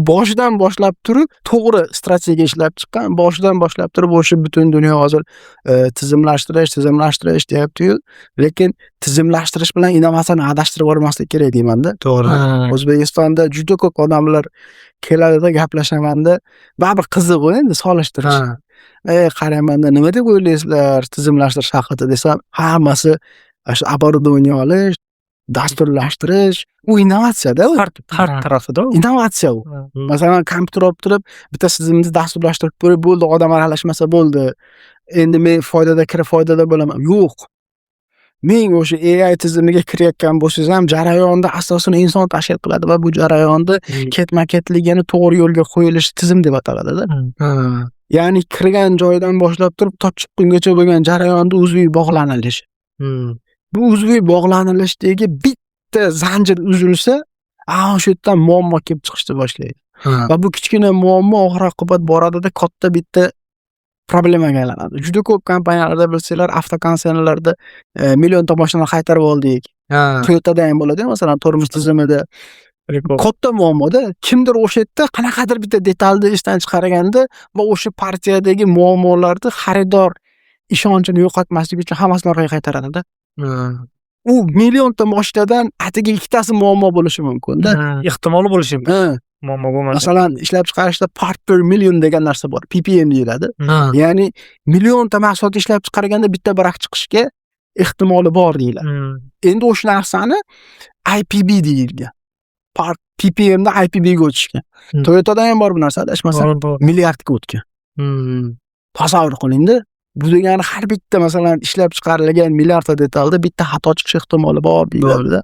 Boshidan boshlab turib to'g'ri strategiya ishlab chiqqan, boshidan boshlab turib o'sha butun dunyo hozir tizimlashtirish, tizimlashtirish deyapti-yu, lekin tizimlashtirish bilan innovatsiyani adashtirib yubormaslik kerak deymanda. To'g'ri. O'zbekistonda juda ko'p odamlar keladida, gaplashamanda, baribir qiziq u endi solishtirish. Qaraymanda, nima deb o'ylaysizlar tizimlashtirish haqida desam, hammasi shu оборудование olish, dasturlashtirish, u innovatsiyada u. Har tarafida u. Innovatsiya u. Masalan, kompyuter olib turib, bitta tizimni dasturlashtirib qo'yib bo'ldi, odam aralashmasa bo'ldi. Endi men foydada kirib, foydada bo'laman. Yo'q. Men o'sha AI tizimiga kirayotgan bo'lsangiz ham, jarayonda asosini inson tashkil qiladi va bu jarayonda ketma-ketligini to'g'ri yo'lga qo'yilishi tizim deb ataladida. Ya'ni kirgan joyidan boshlab turib to chiqqungacha bo'lgan jarayonda uzviy bog'lanilishi. Bu uzviy bog'lanilishdagi bitta zanjir uzilsa, ana o'sha yerdan muammo kelib chiqishni boshlaydi. Va bu kichkina muammo oxir oqibat boradida katta bitta problemaga aylanadi. Juda ko'p kompaniyalarda, bilsanglar, avtokonsernlarda millionta mashinani qaytarib oldik. Toyotada ham bo'ladi, masalan, tormoz tizimida. Katta muammoda. Kimdir o'sha yerda qanaqadir bitta detalni ishdan chiqarganda va o'sha partiyadagi muammolarni xaridor ishonchini yo'qotmaslik uchun hammasini orqaga qaytaradida. U millionta mashinadan atigi ikkitasi muammo bo'lishi mumkin-da. Ehtimoli bo'lishi mumkin. Muammo bo'lmasa. Masalan, ishlab chiqarishda part per million degan narsa bor. PPM deyiladi. Ya'ni millionta mahsulot ishlab chiqarganda bitta brak chiqishga ehtimoli bor deyiladi. Endi o'sha narsani IPB deyilgan. Part PPMda IPB ga o'tishgan. Toyotada ham bor bu narsa, adashmasam. Bor, bor. Milliardga o'tgan. Tasavvur qilingda. Bu degani har bitta, masalan, ishlab chiqarilgan milliardta detalda bitta xato chiqish ehtimoli bor deyiladi.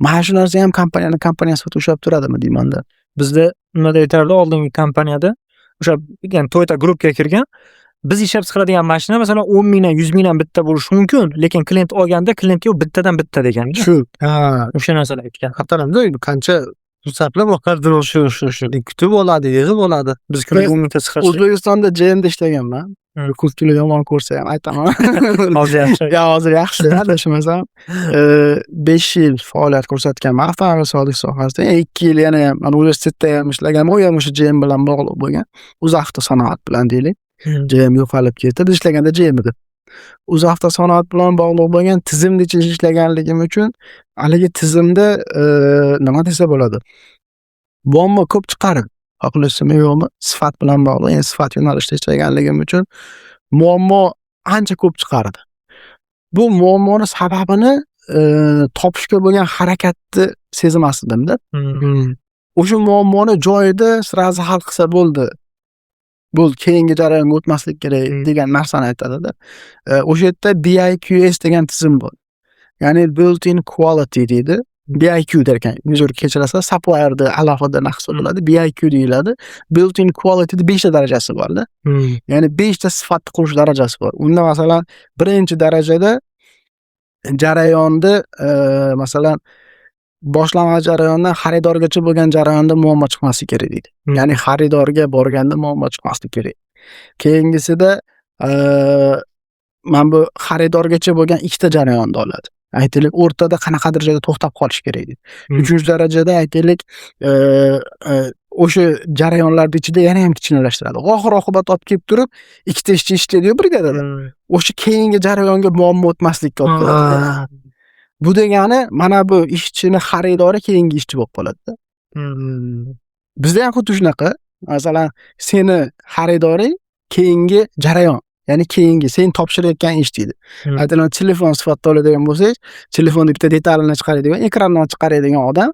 Mana shu narsa ham kompaniyani kompaniya sifatida ushlab turadimi deymanda. Bizda nimada aytardi, oldingi kompaniyada o'sha, ya'ni Toyota Groupga kirgan, biz ishlab chiqaradigan mashina, masalan, 10 mingdan, 100 mingdan bitta bo'lishi mumkin, lekin klient olganda klientga u bittadan bitta degan. Shu. O'sha narsalar aytgan. Haqiqatdan qancha pul sarflab shu kutib oladi, yig'ib oladi. Biz kuniga 10 mingta chiqarsak. O'zbekistonda GMda ishlaganman. Ko'pchilik yomon ko'rsa ham aytaman. Hozir yaxshi. Ya, hozir yaxshi, adashmasam. 5 yil faoliyat ko'rsatganman avtomobil sohasida. 2 yil yana ham mana universitetda ham ishlaganman. U ham o'sha GM bilan bog'liq bo'lgan. O'zavtosanoat bilan deylik. GM yo'qolib ketdi. Biz ishlaganda GM edi. O'zavtosanoat bilan bog'liq bo'lgan tizimni ichida ishlaganligim uchun haligi tizimda nima desa bo'ladi, muammo ko'p chiqardi. Xohlaysizmi yo'qmi, sifat bilan bog'liq. Endi sifat yo'nalishida ishlaganligim uchun muammo ancha ko'p chiqardi. Bu muammoni sababini topishga bo'lgan harakatni sezmas edimda. O'sha muammoni joyida сразу hal qilsa bo'ldi. Bo'ldi, keyingi jarayonga o'tmaslik kerak degan narsani aytadida. O'sha yerda BIQS degan tizim bor. Ya'ni built-in quality deydi. BIQ der ekan. Uzr, kechirasizlar, supplierni alohida naqs bo'ladi. BIQ deyiladi. Built-in quality'da 5 ta darajasi borda. Ya'ni 5 ta sifatni qurish darajasi bor. Unda, masalan, birinchi darajada jarayonni, masalan, boshlang'ich jarayondan xaridorgacha bo'lgan jarayonda muammo chiqmasligi kerak deydi. Ya'ni xaridorga borganda muammo chiqmasligi kerak. Keyingisida mana bu xaridorgacha bo'lgan ikkita jarayonni oladi. Aytaylik, o'rtada qanaqadir joyda to'xtab qolish kerak deydi. Uchinchi darajada, aytaylik, o'sha jarayonlarni ichida yana ham kichkinalashtiradi. Oxir oqibat olib kelib turib, ikkita ishchi ishlaydi-yu brigadada. O'sha keyingi jarayonga muammo o'tmaslikka olib keladi. Bu degani, mana bu ishchini xaridori keyingi ishchi bo'lib qoladi-da. Bizda ham xuddi shunaqa. Masalan, seni xaridoring keyingi jarayon, ya'ni keyingi sen topshirayotgan ish deydi. Aytaylik, telefon sifatida oladigan bo'lsangiz, telefonni bitta detalini chiqaradigan, ekrandan chiqaradigan odam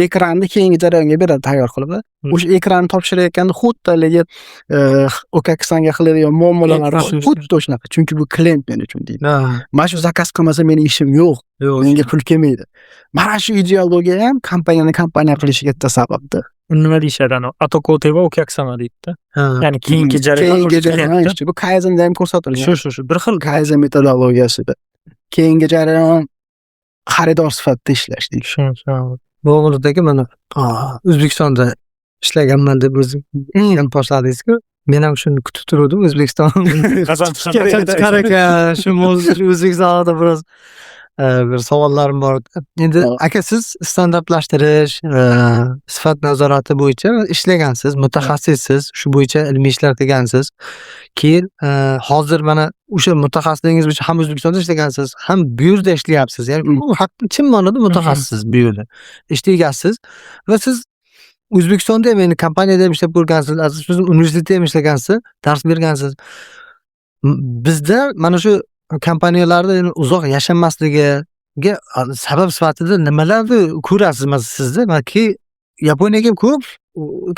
ekranni keyingi jarayonga beradi tayyor qilib. O'sha ekranni topshirayotganda xuddi haligi お客さんga qiladigan muomalalar xuddi o'shanaqa. Chunki bu klient men uchun deydi. Mana shu zakaz qilmasa, meni ishim yo'q. Yo'q. Menga pul kelmaydi. Mana shu ideologiya ham kompaniyani kompaniya qilishiga katta sababdir. Nima deyishadi anavi? 後工程はお客様 deydida. Ya'ni keyingi jarayon Keyingi jarayon ishchi. Bu Kaizenda ham ko'rsatilgan. Shu bir xil. Kaizen metodologiyasida. Keyingi jarayon xaridor sifatida ishlash deydi. Shu. Bobur mana O'zbekistonda ishlaganman deb o'zim boshladingiz-ku. Men ham shuni kutib turuvdim, O'zbekiston Qachon qachon chiqar ekan shu mavzu, shu O'zbekiston haqida biroz bir savollarim bor edi. Endi, aka, siz standartlashtirish, sifat nazorati bo'yicha ishlagansiz, mutaxassissiz, shu bo'yicha ilmiy ishlar qilgansiz. Keyin hozir mana o'sha mutaxassisligingiz bo'yicha ham O'zbekistonda ishlagansiz, ham bu yerda ishlayapsiz. Ya'ni bu chin ma'noda mutaxassissiz bu yerda. Ishda egasiz va siz O'zbekistonda ham, endi kompaniyada ham ishlab ko'rgansiz, adashmasam, universitetda ham ishlagansiz, dars bergansiz. Bizda mana shu kompaniyalarda endi uzoq yashamasligiga sabab sifatida nimalarni ko'rasiz masalan sizda? Balki Yaponiyaga ham ko'p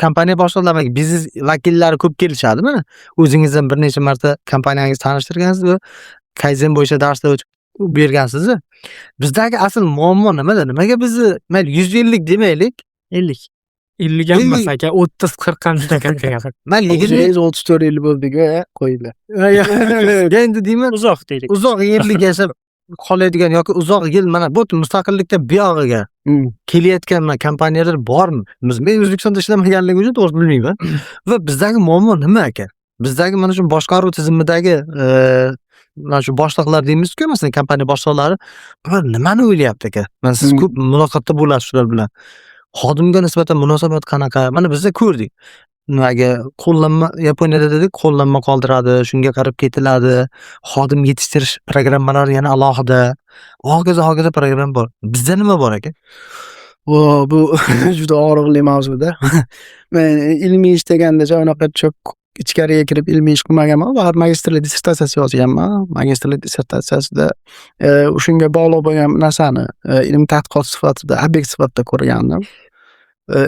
kompaniya boshliqlari, biznes vakillari ko'p kelishadi mana. O'zingiz ham bir necha marta kompaniyangizni tanishtirgansiz va Kaizen bo'yicha darslar o'tib bergansiz. Bizdagi asl muammo nimada? Nimaga bizni, mayli, 100 yillik demaylik. 50. 50 ham emas, aka, 30-40 ham juda katta gap. Mayli, 20. O'zingiz 34 yil bo'ldik, qo'yinglar. Endi deyman, Uzoq deylik. Uzoq yillik yashab qoladigan yoki uzoq yil mana bu mustaqillikda buyog'iga kelayotgan mana kompaniyalar bormi? Biz, men O'zbekistonda ishlamaganligim uchun to'g'risi bilmayman. Va bizdagi muammo nima, aka? Bizdagi mana shu boshqaruv tizimidagi mana shu boshliqlar deymizku, masalan, kompaniya boshliqlari, bular nimani o'ylayapti, aka? Mana siz ko'p muloqotda bo'lasiz shular bilan. Xodimga nisbatan munosabat qanaqa? Mana bizda ko'rdik. Nimaga qo'llanma, Yaponiyada dedik, qo'llanma qoldiradi, shunga qarab ketiladi. Xodim yetishtirish programmalari yana alohida. Va hokazo, hokazo programma bor. Bizda nima bor, aka? Bu juda og'riqli mavzuda. Men ilmiy ish deganda unaqa cho'k ichkariga kirib ilmiy ish qilmaganman. Baribir magistrlik dissertatsiyasi yozganman. Magistrlik dissertatsiyasida o'shanga bog'liq bo'lgan narsani ilmiy tadqiqot sifatida, obyekt sifatida ko'rgandim.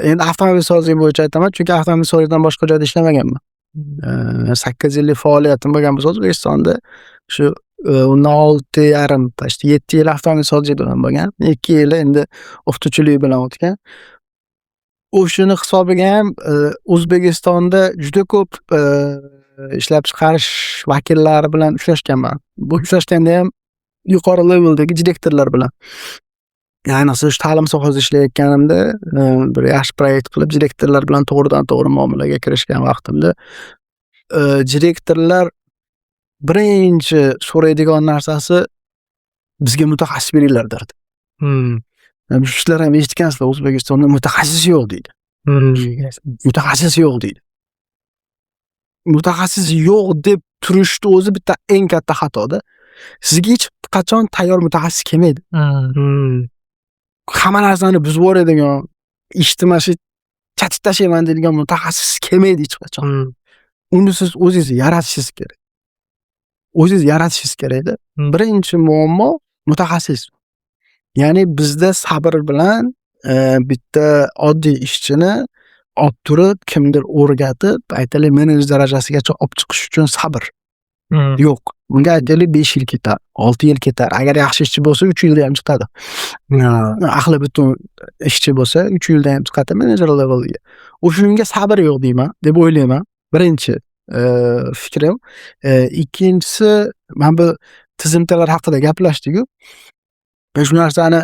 Endi avtomobilsozlik bo'yicha aytaman, chunki avtomobilsozlikdan boshqa joyda ishlamaganman. 8 yillik faoliyatim bo'lgan bo'lsa O'zbekistonda, shu undan 6,5, почти 7 yil avtomobilsozlik bilan bo'lgan. 2 yili endi o'qituvchilik bilan o'tgan. O'shani hisobiga ham O'zbekistonda juda ko'p ishlab chiqarish vakillari bilan uchrashganman. Bu uchrashganda ham yuqori leveldagi direktorlar bilan. Ayniqsa, shu ta'lim sohasida ishlayotganimda bir yaxshi proyekt qilib, direktorlar bilan to'g'ridan to'g'ri muomalaga kirishgan vaqtimda direktorlar birinchi so'raydigan narsasi "Bizga mutaxassis beringlar" derdi. Sizlar ham eshitgansizlar, O'zbekistonda mutaxassis yo'q deydi. Mutaxassis yo'q deydi. Mutaxassis yo'q deb turishni o'zi bitta eng katta xatoda. Sizga hech qachon tayyor mutaxassis kelmaydi. Hamma narsani buzib yuboradigan, ishni mana shu chatib tashlayman deydigan mutaxassis kelmaydi hech qachon. Uni siz o'zingiz yaratishingiz kerak. O'zingiz yaratishingiz kerakda. Birinchi muammo mutaxassis. Ya'ni bizda sabr bilan bitta oddiy ishchini olib turib, kimdir o'rgatib, aytaylik, menejer darajasigacha olib chiqish uchun sabr. Yo'q. Bunga aytaylik, 5 yil ketar, 6 yil ketar. Agar yaxshi ishchi bo'lsa, 3 yilda ham chiqadi. Ahli butun ishchi bo'lsa, 3 yilda ham chiqadi menejer levelga. O'shunga sabr yo'q deyman, deb o'ylayman. Birinchi fikrim. Ikkinchisi, mana bu tizimtalar haqida gaplashdik-ku. Men shu narsani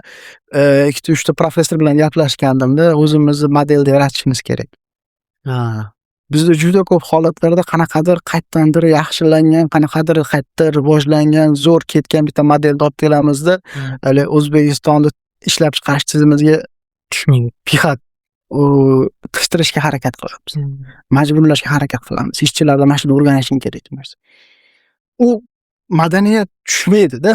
ikkita, uchta professor bilan gaplashgandimda, o'zimizni modelda yaratishimiz kerak. Bizda juda ko'p holatlarda qanaqadir qayerdandir yaxshilangan, qanaqadir qayerda rivojlangan, zo'r ketgan bitta modelni olib kelamizda, hali O'zbekistonda ishlab chiqarish tizimimizga tushmaydi. Пихать, u qistirishga harakat qilamiz. Majburlashga harakat qilamiz. Ishchilardan mana shuni o'rganishing kerak narsa. U madaniyat tushmaydi-da.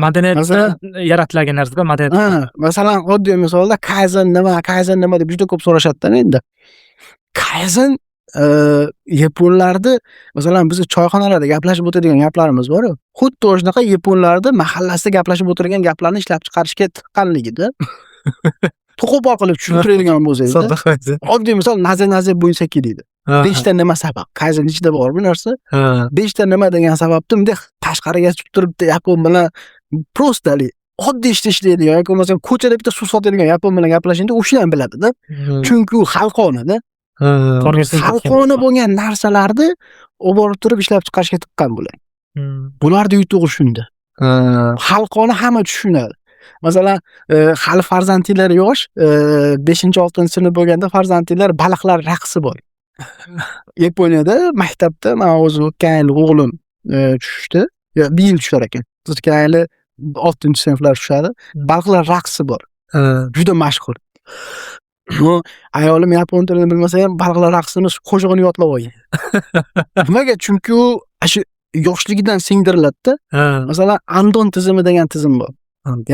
Madaniyatda Masalan- yaratilgan narsa madaniyat. Ha, masalan, oddiy misolda kayzen nima, kayzen nima deb juda ko'p so'rashadi-da menda. Kayzen yaponlarni, masalan, bizni choyxonalarda gaplashib o'tiradigan gaplarimiz bor-ku. Xuddi o'shanaqa yaponlarni mahallasida gaplashib o'tirgan gaplarni ishlab chiqarishga tiqqanligida. Qo'pol qilib tushuntiradigan bo'lsangiz. Sodda qo'ysa. Oddiy misol, なぜなぜ分析 deydi. Beshta nima sabab. Kayzen ichida bor bu narsa. Beshta nima degan sababni bunday tashqariga chiqib turibdi yapon bilan, просто haligi oddiy ishda ishlaydigan yoki bo'lmasam ko'chada bitta suv sotadigan yapon bilan gaplashganda o'shani ham biladida. Chunki u xalqonada. Xalqona bo'lgan narsalarni olib borib turib ishlab chiqarishga tiqqan bular. Bularni yutug'i shunda. Xalqona hamma tushunadi. Masalan, hali farzandinglar yosh, 5-6-sinf bo'lganda farzandinglar baliqlar raqsi bor. Yaponiyada maktabda man o'zi o'tgan yil o'g'lim tushishdi. Yo, bir yil tushar ekan. O'tgan yili 6-sinflar tushadi. Baliqlar raqsi bor. Juda mashhur. Bu ayolim yapon tilini bilmasa ham baliqlar raqsini qo'shig'ini yodlab olgan. Nimaga? Chunki u shu yoshligidan singdiriladida. Masalan, andon tizimi degan tizim bor.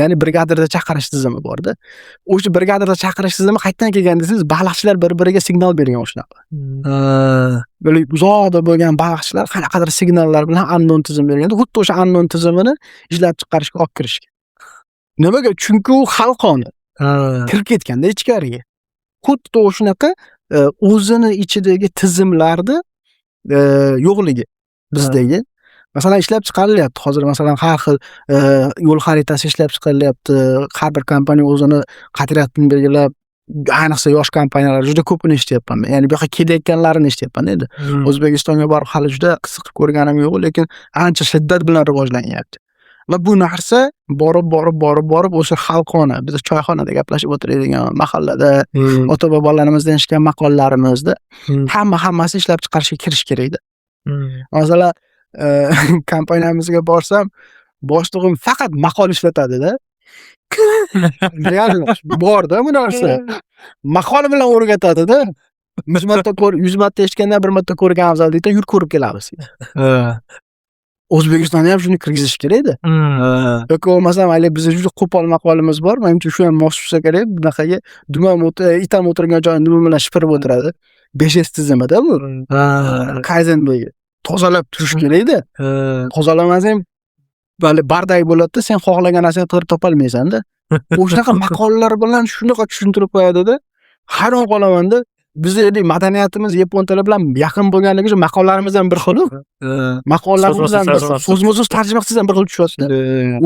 Ya'ni brigadirda chaqirish tizimi borda. O'sha brigadirda chaqirish tizimi qayerdan kelgan desangiz, baliqchilar bir-biriga signal bergan o'shanaqa. Böyle uzoqda bo'lgan baliqchilar qanaqadir signallar bilan andon tizim berganda, xuddi o'sha andon tizimini ishlab chiqarishga olib kirishgan. Nimaga? Chunki u xalqona. Kirib ketganda ichkariga. Xuddi o'shanaqa o'zini ichidagi tizimlarni yo'qligi bizdagi. Masalan, ishlab chiqarilyapti. Hozir, masalan, har xil yo'l xaritasi ishlab chiqarilyapti. Har bir kompaniya o'zini qadriyatini belgilab, ayniqsa yosh kompaniyalar, juda ko'pini eshityapman men. Ya'ni bu yoqqa kelayotganlarini eshityapman endi. O'zbekistonga borib hali juda qiziqib ko'rganim yo'q, lekin ancha shiddat bilan rivojlanyapti. Va bu narsa borib, borib, borib, borib o'sha xalqona, biz choyxonada gaplashib o'tiradigan mahallada, ota bobolarimizdan eshitgan maqollarimizda hammasi ishlab chiqarishga kirish kerakda. Masalan, kompaniyamizga borsam, boshlig'im faqat maqol ishlatadi-da. Реально borda bu narsa. Maqol bilan o'rgatadi-da. 100 marta ko'r, 100 marta eshitgandan bir marta ko'rgan afzal deydi, yur, ko'rib kelamiz. O'zbekistonda ham shuni kirgizish kerakda. Yoki bo'lmasam haligi bizda juda qo'pol maqolimiz bor. Manimcha, shu ham mos tushsa kerak. Bunaqaga dumam it ham o'tirgan joyini dumi bilan shipirib o'tiradi. 5S tizimida bu. Kaizen bo'yi. Tozalab turish kerakda. Tozalamasang hali бардак bo'ladida, sen xohlagan narsani qidirib topolmaysan-da. O'shanaqa maqollar bilan shunaqa tushuntirib qo'yadi-da. Hayron qolaman-da. Bizni endi madaniyatimiz yapon tili bilan yaqin bo'lganligi uchun maqollarimiz ham bir xil. Maqollarimiz ham bir xil. So'zma-so'z tarjima qilsangiz ham bir xil tushadi.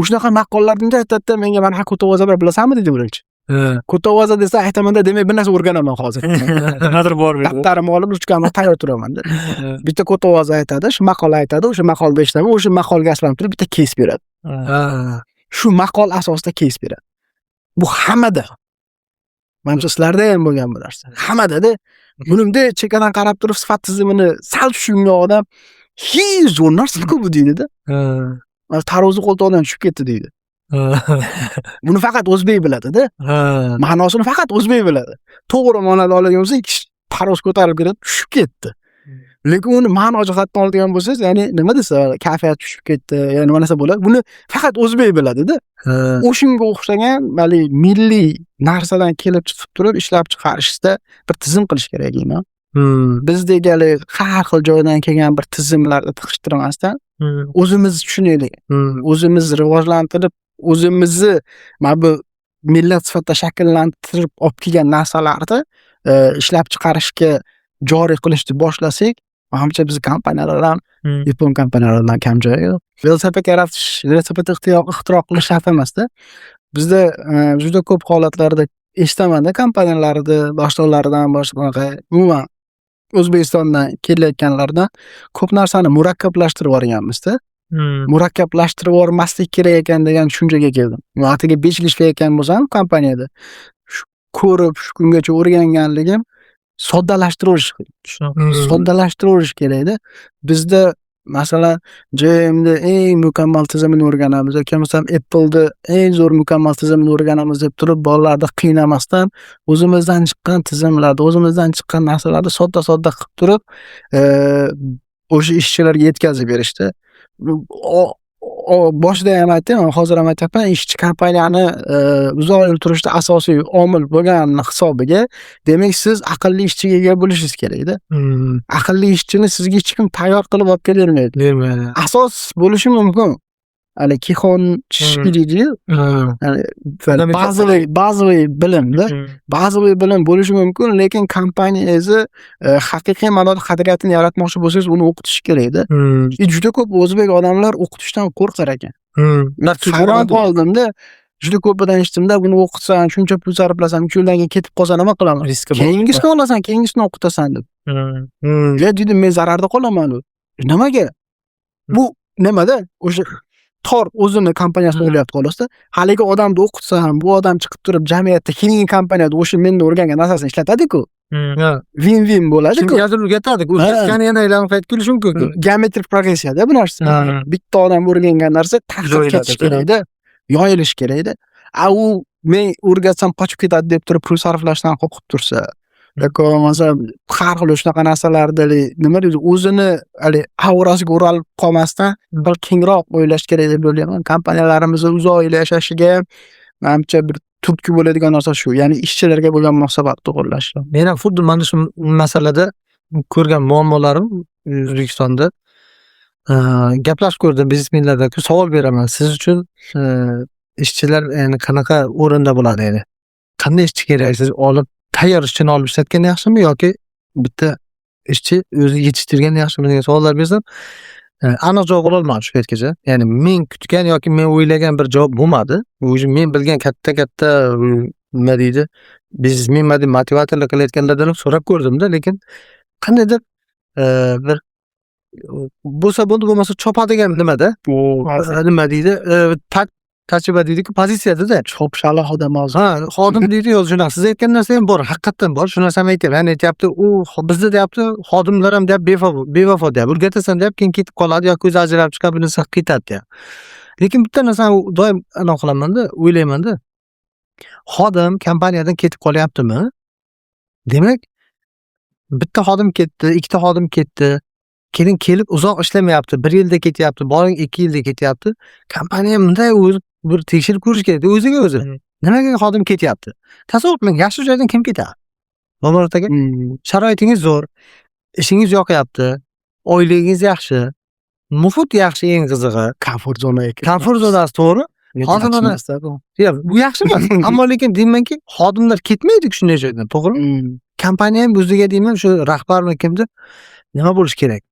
O'shanaqa maqollarni aytadi-da, menga mana ことわざ bilasanmi deydi birinchi. ことわざ desa aytamanda, demak, bir narsa o'rganaman hozir. Nimadir bor bu yerda. Daftarimni olib, ruchkamni tayyor turamanda. Bitta ことわざ aytadi, shu maqol aytadi, o'sha maqolda eshitaman, o'sha maqolga asoslanib turib bitta кейс beradi. Shu maqol asosida кейс beradi. Bu hammada. Manimcha, sizlarda ham bo'lgan bu narsa. Hammadada. Buni bunday chekkadan qarab turib sifat tizimini sal tushungan odam, "Hi, zo'r narsa-ku bu" deydi-da. Mana tarozi qo'ltig'idan tushib ketdi deydi. Buni faqat o'zbek biladi-da. Ma'nosini faqat o'zbek biladi. To'g'ri ma'noda oladigan bo'lsa, ikki taroz ko'tarib keladi, tushib ketdi. Lekin uni ma'no jihatdan oladigan bo'lsangiz, ya'ni nima desa, kayfiyat tushib ketdi, ya'ni nima narsa bo'ladi. Buni faqat o'zbek biladi-da. O'shunga o'xshagan haligi milliy narsadan kelib chiqib turib ishlab chiqarishda bir tizim qilish kerak deyman. Bizdagi haligi har xil joydan kelgan bir tizimlarni tiqishtirmasdan, o'zimiz tushunaylik. O'zimiz rivojlantirib, o'zimizni mana bu millat sifatida shakllantirib olib kelgan narsalarni ishlab chiqarishga joriy qilishni boshlasak, manimcha, bizni kompaniyalar ham Yapon kompaniyalaridan kam joyi yo'q. Velosiped yaratish, velosiped ixtiro qilish shart emasda. Bizda juda ko'p holatlarda eshitamanda, kompaniyalarni boshliqlaridan, boshqa bunaqa, umuman O'zbekistondan kelayotganlardan ko'p narsani murakkablashtirib yuborganmizda. Murakkablashtirib yubormaslik kerak ekan degan tushunchaga keldim. Man atigi 5 yil ishlayotgan bo'lsam kompaniyada, shu ko'rib, shu kungacha o'rganganligim soddalashtiraverish soddalashtiraverish kerakda. Bizda, masalan, GMni eng mukammal tizimini o'rganamiz yoki bo'lmasam Appleni eng zo'r mukammal tizimini o'rganamiz deb turib, bolalarni qiynamasdan, o'zimizdan chiqqan tizimlarni, o'zimizdan chiqqan narsalarni sodda sodda qilib turib, o'sha ishchilarga yetkazib berishdi. Boshida ham aytdim, hozir ham aytyapman, ishchi kompaniyani uzoq yil turishda asosiy omil bo'lgani hisobiga, demak, siz aqlli ishchiga ega bo'lishingiz kerakda. Aqlli ishchini sizga hech kim tayyor qilib olib kelolmaydi. Bermaydi. Asos bo'lishi mumkin. Hali кихун deydiyu. Ya'ni базовый bilimda, базовый bilim bo'lishi mumkin, lekin kompaniyangizni haqiqiy ma'noda qadriyatini yaratmoqchi bo'lsangiz, uni o'qitish kerakda. И juda ko'p o'zbek odamlar o'qitishdan qo'rqar ekan. Hayron qoldimda. Juda ko'pidan eshitdimda, buni o'qitsam, shuncha pul sarflasam, 3 yildan keyin ketib qolsa nima qilaman? Riski bor. Keyingisini olasan, keyingisini o'qitasan deb. Ya dedim, men zararda qolaman deb. Nimaga? Bu nimada? O'sha tor o'zini kompaniyasini o'ylayapti xolosda. Haligi odamni o'qitsam, bu odam chiqib turib jamiyatda keyingi kompaniyada o'sha menda o'rgangan narsasini ishlatadi-ku. Win-win bo'ladi-ku. Kimgadir o'rgatadi, o'rgatgani yana aylanib qaytib kelishi mumkin. Geometrik progressiyada bu narsa. Bitta odam o'rgangan narsa tarqab Yoyiladi. ketishi kerakda. Yoyilishi kerakda. A u men o'rgatsam qochib ketadi deb turib pul sarflashdan qo'rqib tursa yoki bo'lmasa har xil shunaqa narsalarda nima deydi, o'zini haligi aurasiga o'ralib qolmasdan, bir kengroq o'ylash kerak deb o'ylayman. Kompaniyalarimizni uzoq yil yashashiga manimcha bir turtki bo'ladigan narsa shu, ya'ni ishchilarga bo'lgan munosabatni to'g'irlash. Men ham xuddi mana shu masalada ko'rgan muammolarim O'zbekistonda, gaplashib ko'rdim biznesmenlarda, savol beraman: siz uchun ishchilar, ya'ni qanaqa o'rinda bo'ladi, ya'ni qanday ishchi kerak? Siz olib, tayyor ishchini olib ishlatgan yaxshimi yoki bitta ishchi o'zi yetishtirgan yaxshimi degan savollar bersam, aniq javob ololmadim shu paytgacha. Ya'ni men kutgan yoki men o'ylagan bir javob bo'lmadi. Уже men bilgan katta katta, nima deydi, biznesmenman deb motivatorlik qilayotganlardan ham so'rab ko'rdimda, lekin qandaydir bir bo'lsa bo'ldi, bo'lmasa chopadigan nimada, nima deydi, tajriba deydiku, pozitsiyadada. Chopishali odam hozir. Ha, xodim deydi, yo'q, shunaqa siz aytgan narsa ham bor, haqiqatdan bor shu narsani aytyapti. Ya'ni aytyapti u, bizda, deyapti, xodimlar ham, deyapti, bevafo, bevafo, deyapti, o'rgatasan, deyapti, keyin ketib qoladi yoki o'zi ajralib chiqadi, bir narsa qilib ketadi, deyapti. Lekin bitta narsani doim anaqa qilamanda, o'ylaymanda: xodim kompaniyadan ketib qolyaptimi, demak, bitta xodim ketdi, ikkita xodim ketdi, keyin kelib uzoq ishlamayapti, bir yilda ketyapti, boring, 2 yilda ketyapti, kompaniya bunday o'zi bir tekshirib ko'rish kerak o'ziga o'zi, nimaga xodim ketyapti? Tasavvur qiling, yaxshi joydan kim ketadi, Bomurod aka? Sharoitingiz zo'r, ishingiz yoqyapti, oyligingiz yaxshi, muhit yaxshi, eng qizig'i. Комфорт zonaga kirib. Комфорт zonasi, to'g'ri. Hozir Emasda bu. Yo'q, bu yaxshi emas, ammo lekin deymanki, xodimlar ketmaydi shunday joydan, to'g'rimi? Kompaniya ham o'ziga, deyman, shu rahbarmi, kimdir, nima bo'lishi kerak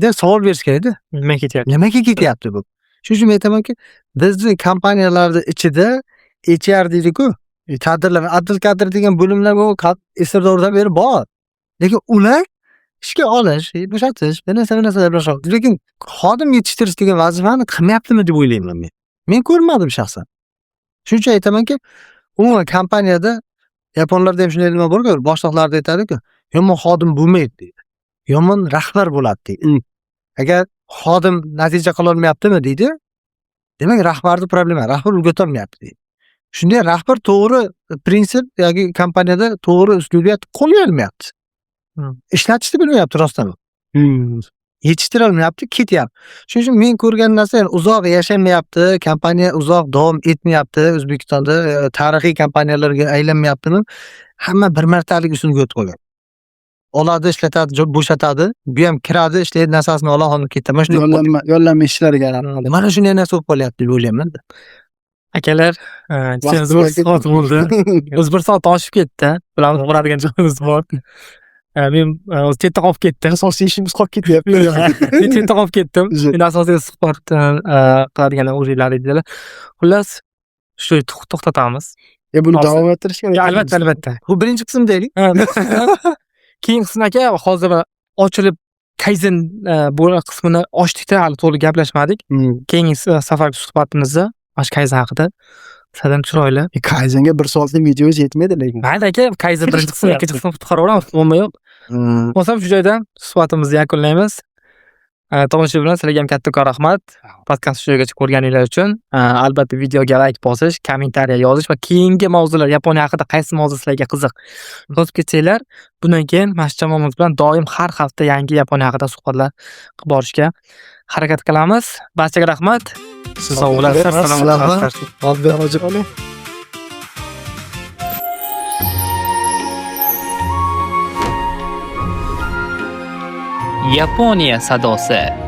deb savol berish kerakda. Nima ketyapti? Nimaga ketyapti bu? Shuning uchun men aytamanki, bizni kompaniyalarni ichida HR deydiku, kadrlar, отдел кадр degan bo'limlar bu asr davrdan beri bor, lekin ular ishga olish, bo'shatish, bir narsa, bir narsalar bilan shug'ul, lekin xodim yetishtirish degan vazifani qilmayaptimi deb o'ylayman men. Men ko'rmadim shaxsan. Shuning uchun aytamanki, umuman kompaniyada, yaponlarda ham shunday nima borku, boshliqlarda aytadiku, yomon xodim bo'lmaydi deydi, yomon rahbar bo'ladi deydi. Agar xodim natija qilolmayaptimi deydi, demak, rahbarni problema, rahbar o'rgatolmayapti deydi. Shunda rahbar to'g'ri prinsip yoki kompaniyada to'g'ri uslubiyat qo'llay olmayapti, ishlatishni bilmayapti rostdan, yetishtirolmayapti, ketyapti. Shuning uchun men ko'rgan narsa, yani uzoq yashamayapti kompaniya, uzoq davom etmayapti O'zbekistonda, tarixiy kompaniyalarga aylanmayaptimi, hamma bir martalik usulga o'tib qolgan. Oladi, ishlatadi, bo'shatadi, bu ham kiradi, ishlaydi, narsasini oladi, olib ketadi, mana shunday. Yollanma ishchilarga. Mana shunday narsa bo'lib qolyapti deb o'ylayman-da. Akalar, Vaqt bir soat bo'ldi. O'zi bir soat oshib ketdi. Bilamiz, boradigan joyimiz bor. Men o'zi chetda qolib ketdim. Asosiy ishimiz qolib ketyapti. Men chetda qolib ketdim. Uzr. Men asosiy suhbat qiladigan o'zinglar edilar. Xullas, shu to'xtatamiz. Buni Hozir. davom ettirish kerak. Ya, albatta, albatta. Bu birinchi qism deylik. Keyingi qismi aka, hozir ochilib Kaizen bu qismini ochdikda hali to'liq gaplashmadik. Keyingi safargi suhbatimizda mana shu Kaizen haqida sizlardan chiroyli. Kaizenga 1 soatlik videongiz yetmaydi lekin. Mayli aka, Kaizen birinchi qismi, ikkinchi qismini qutqaraveramiz, umuman yo'q. Bo'lsam shu joyda suhbatimizni yakunlaymiz. Tomosha bilan sizlarga ham kattakon rahmat. Podkast shu joygacha ko'rganinglar uchun. Albatta videoga like bosish, kommentariya yozish va keyingi mavzular Yaponiya haqida qaysi mavzu sizlarga qiziq yozib ketsanglar, bundan keyin mana shu jamoamiz bilan doim har hafta yangi Yaponiya haqida suhbatlar qilib borishga harakat qilamiz. Barchaga rahmat. Sog' bo'ling. Assalomu Rahmat. Yaponiya sadosi.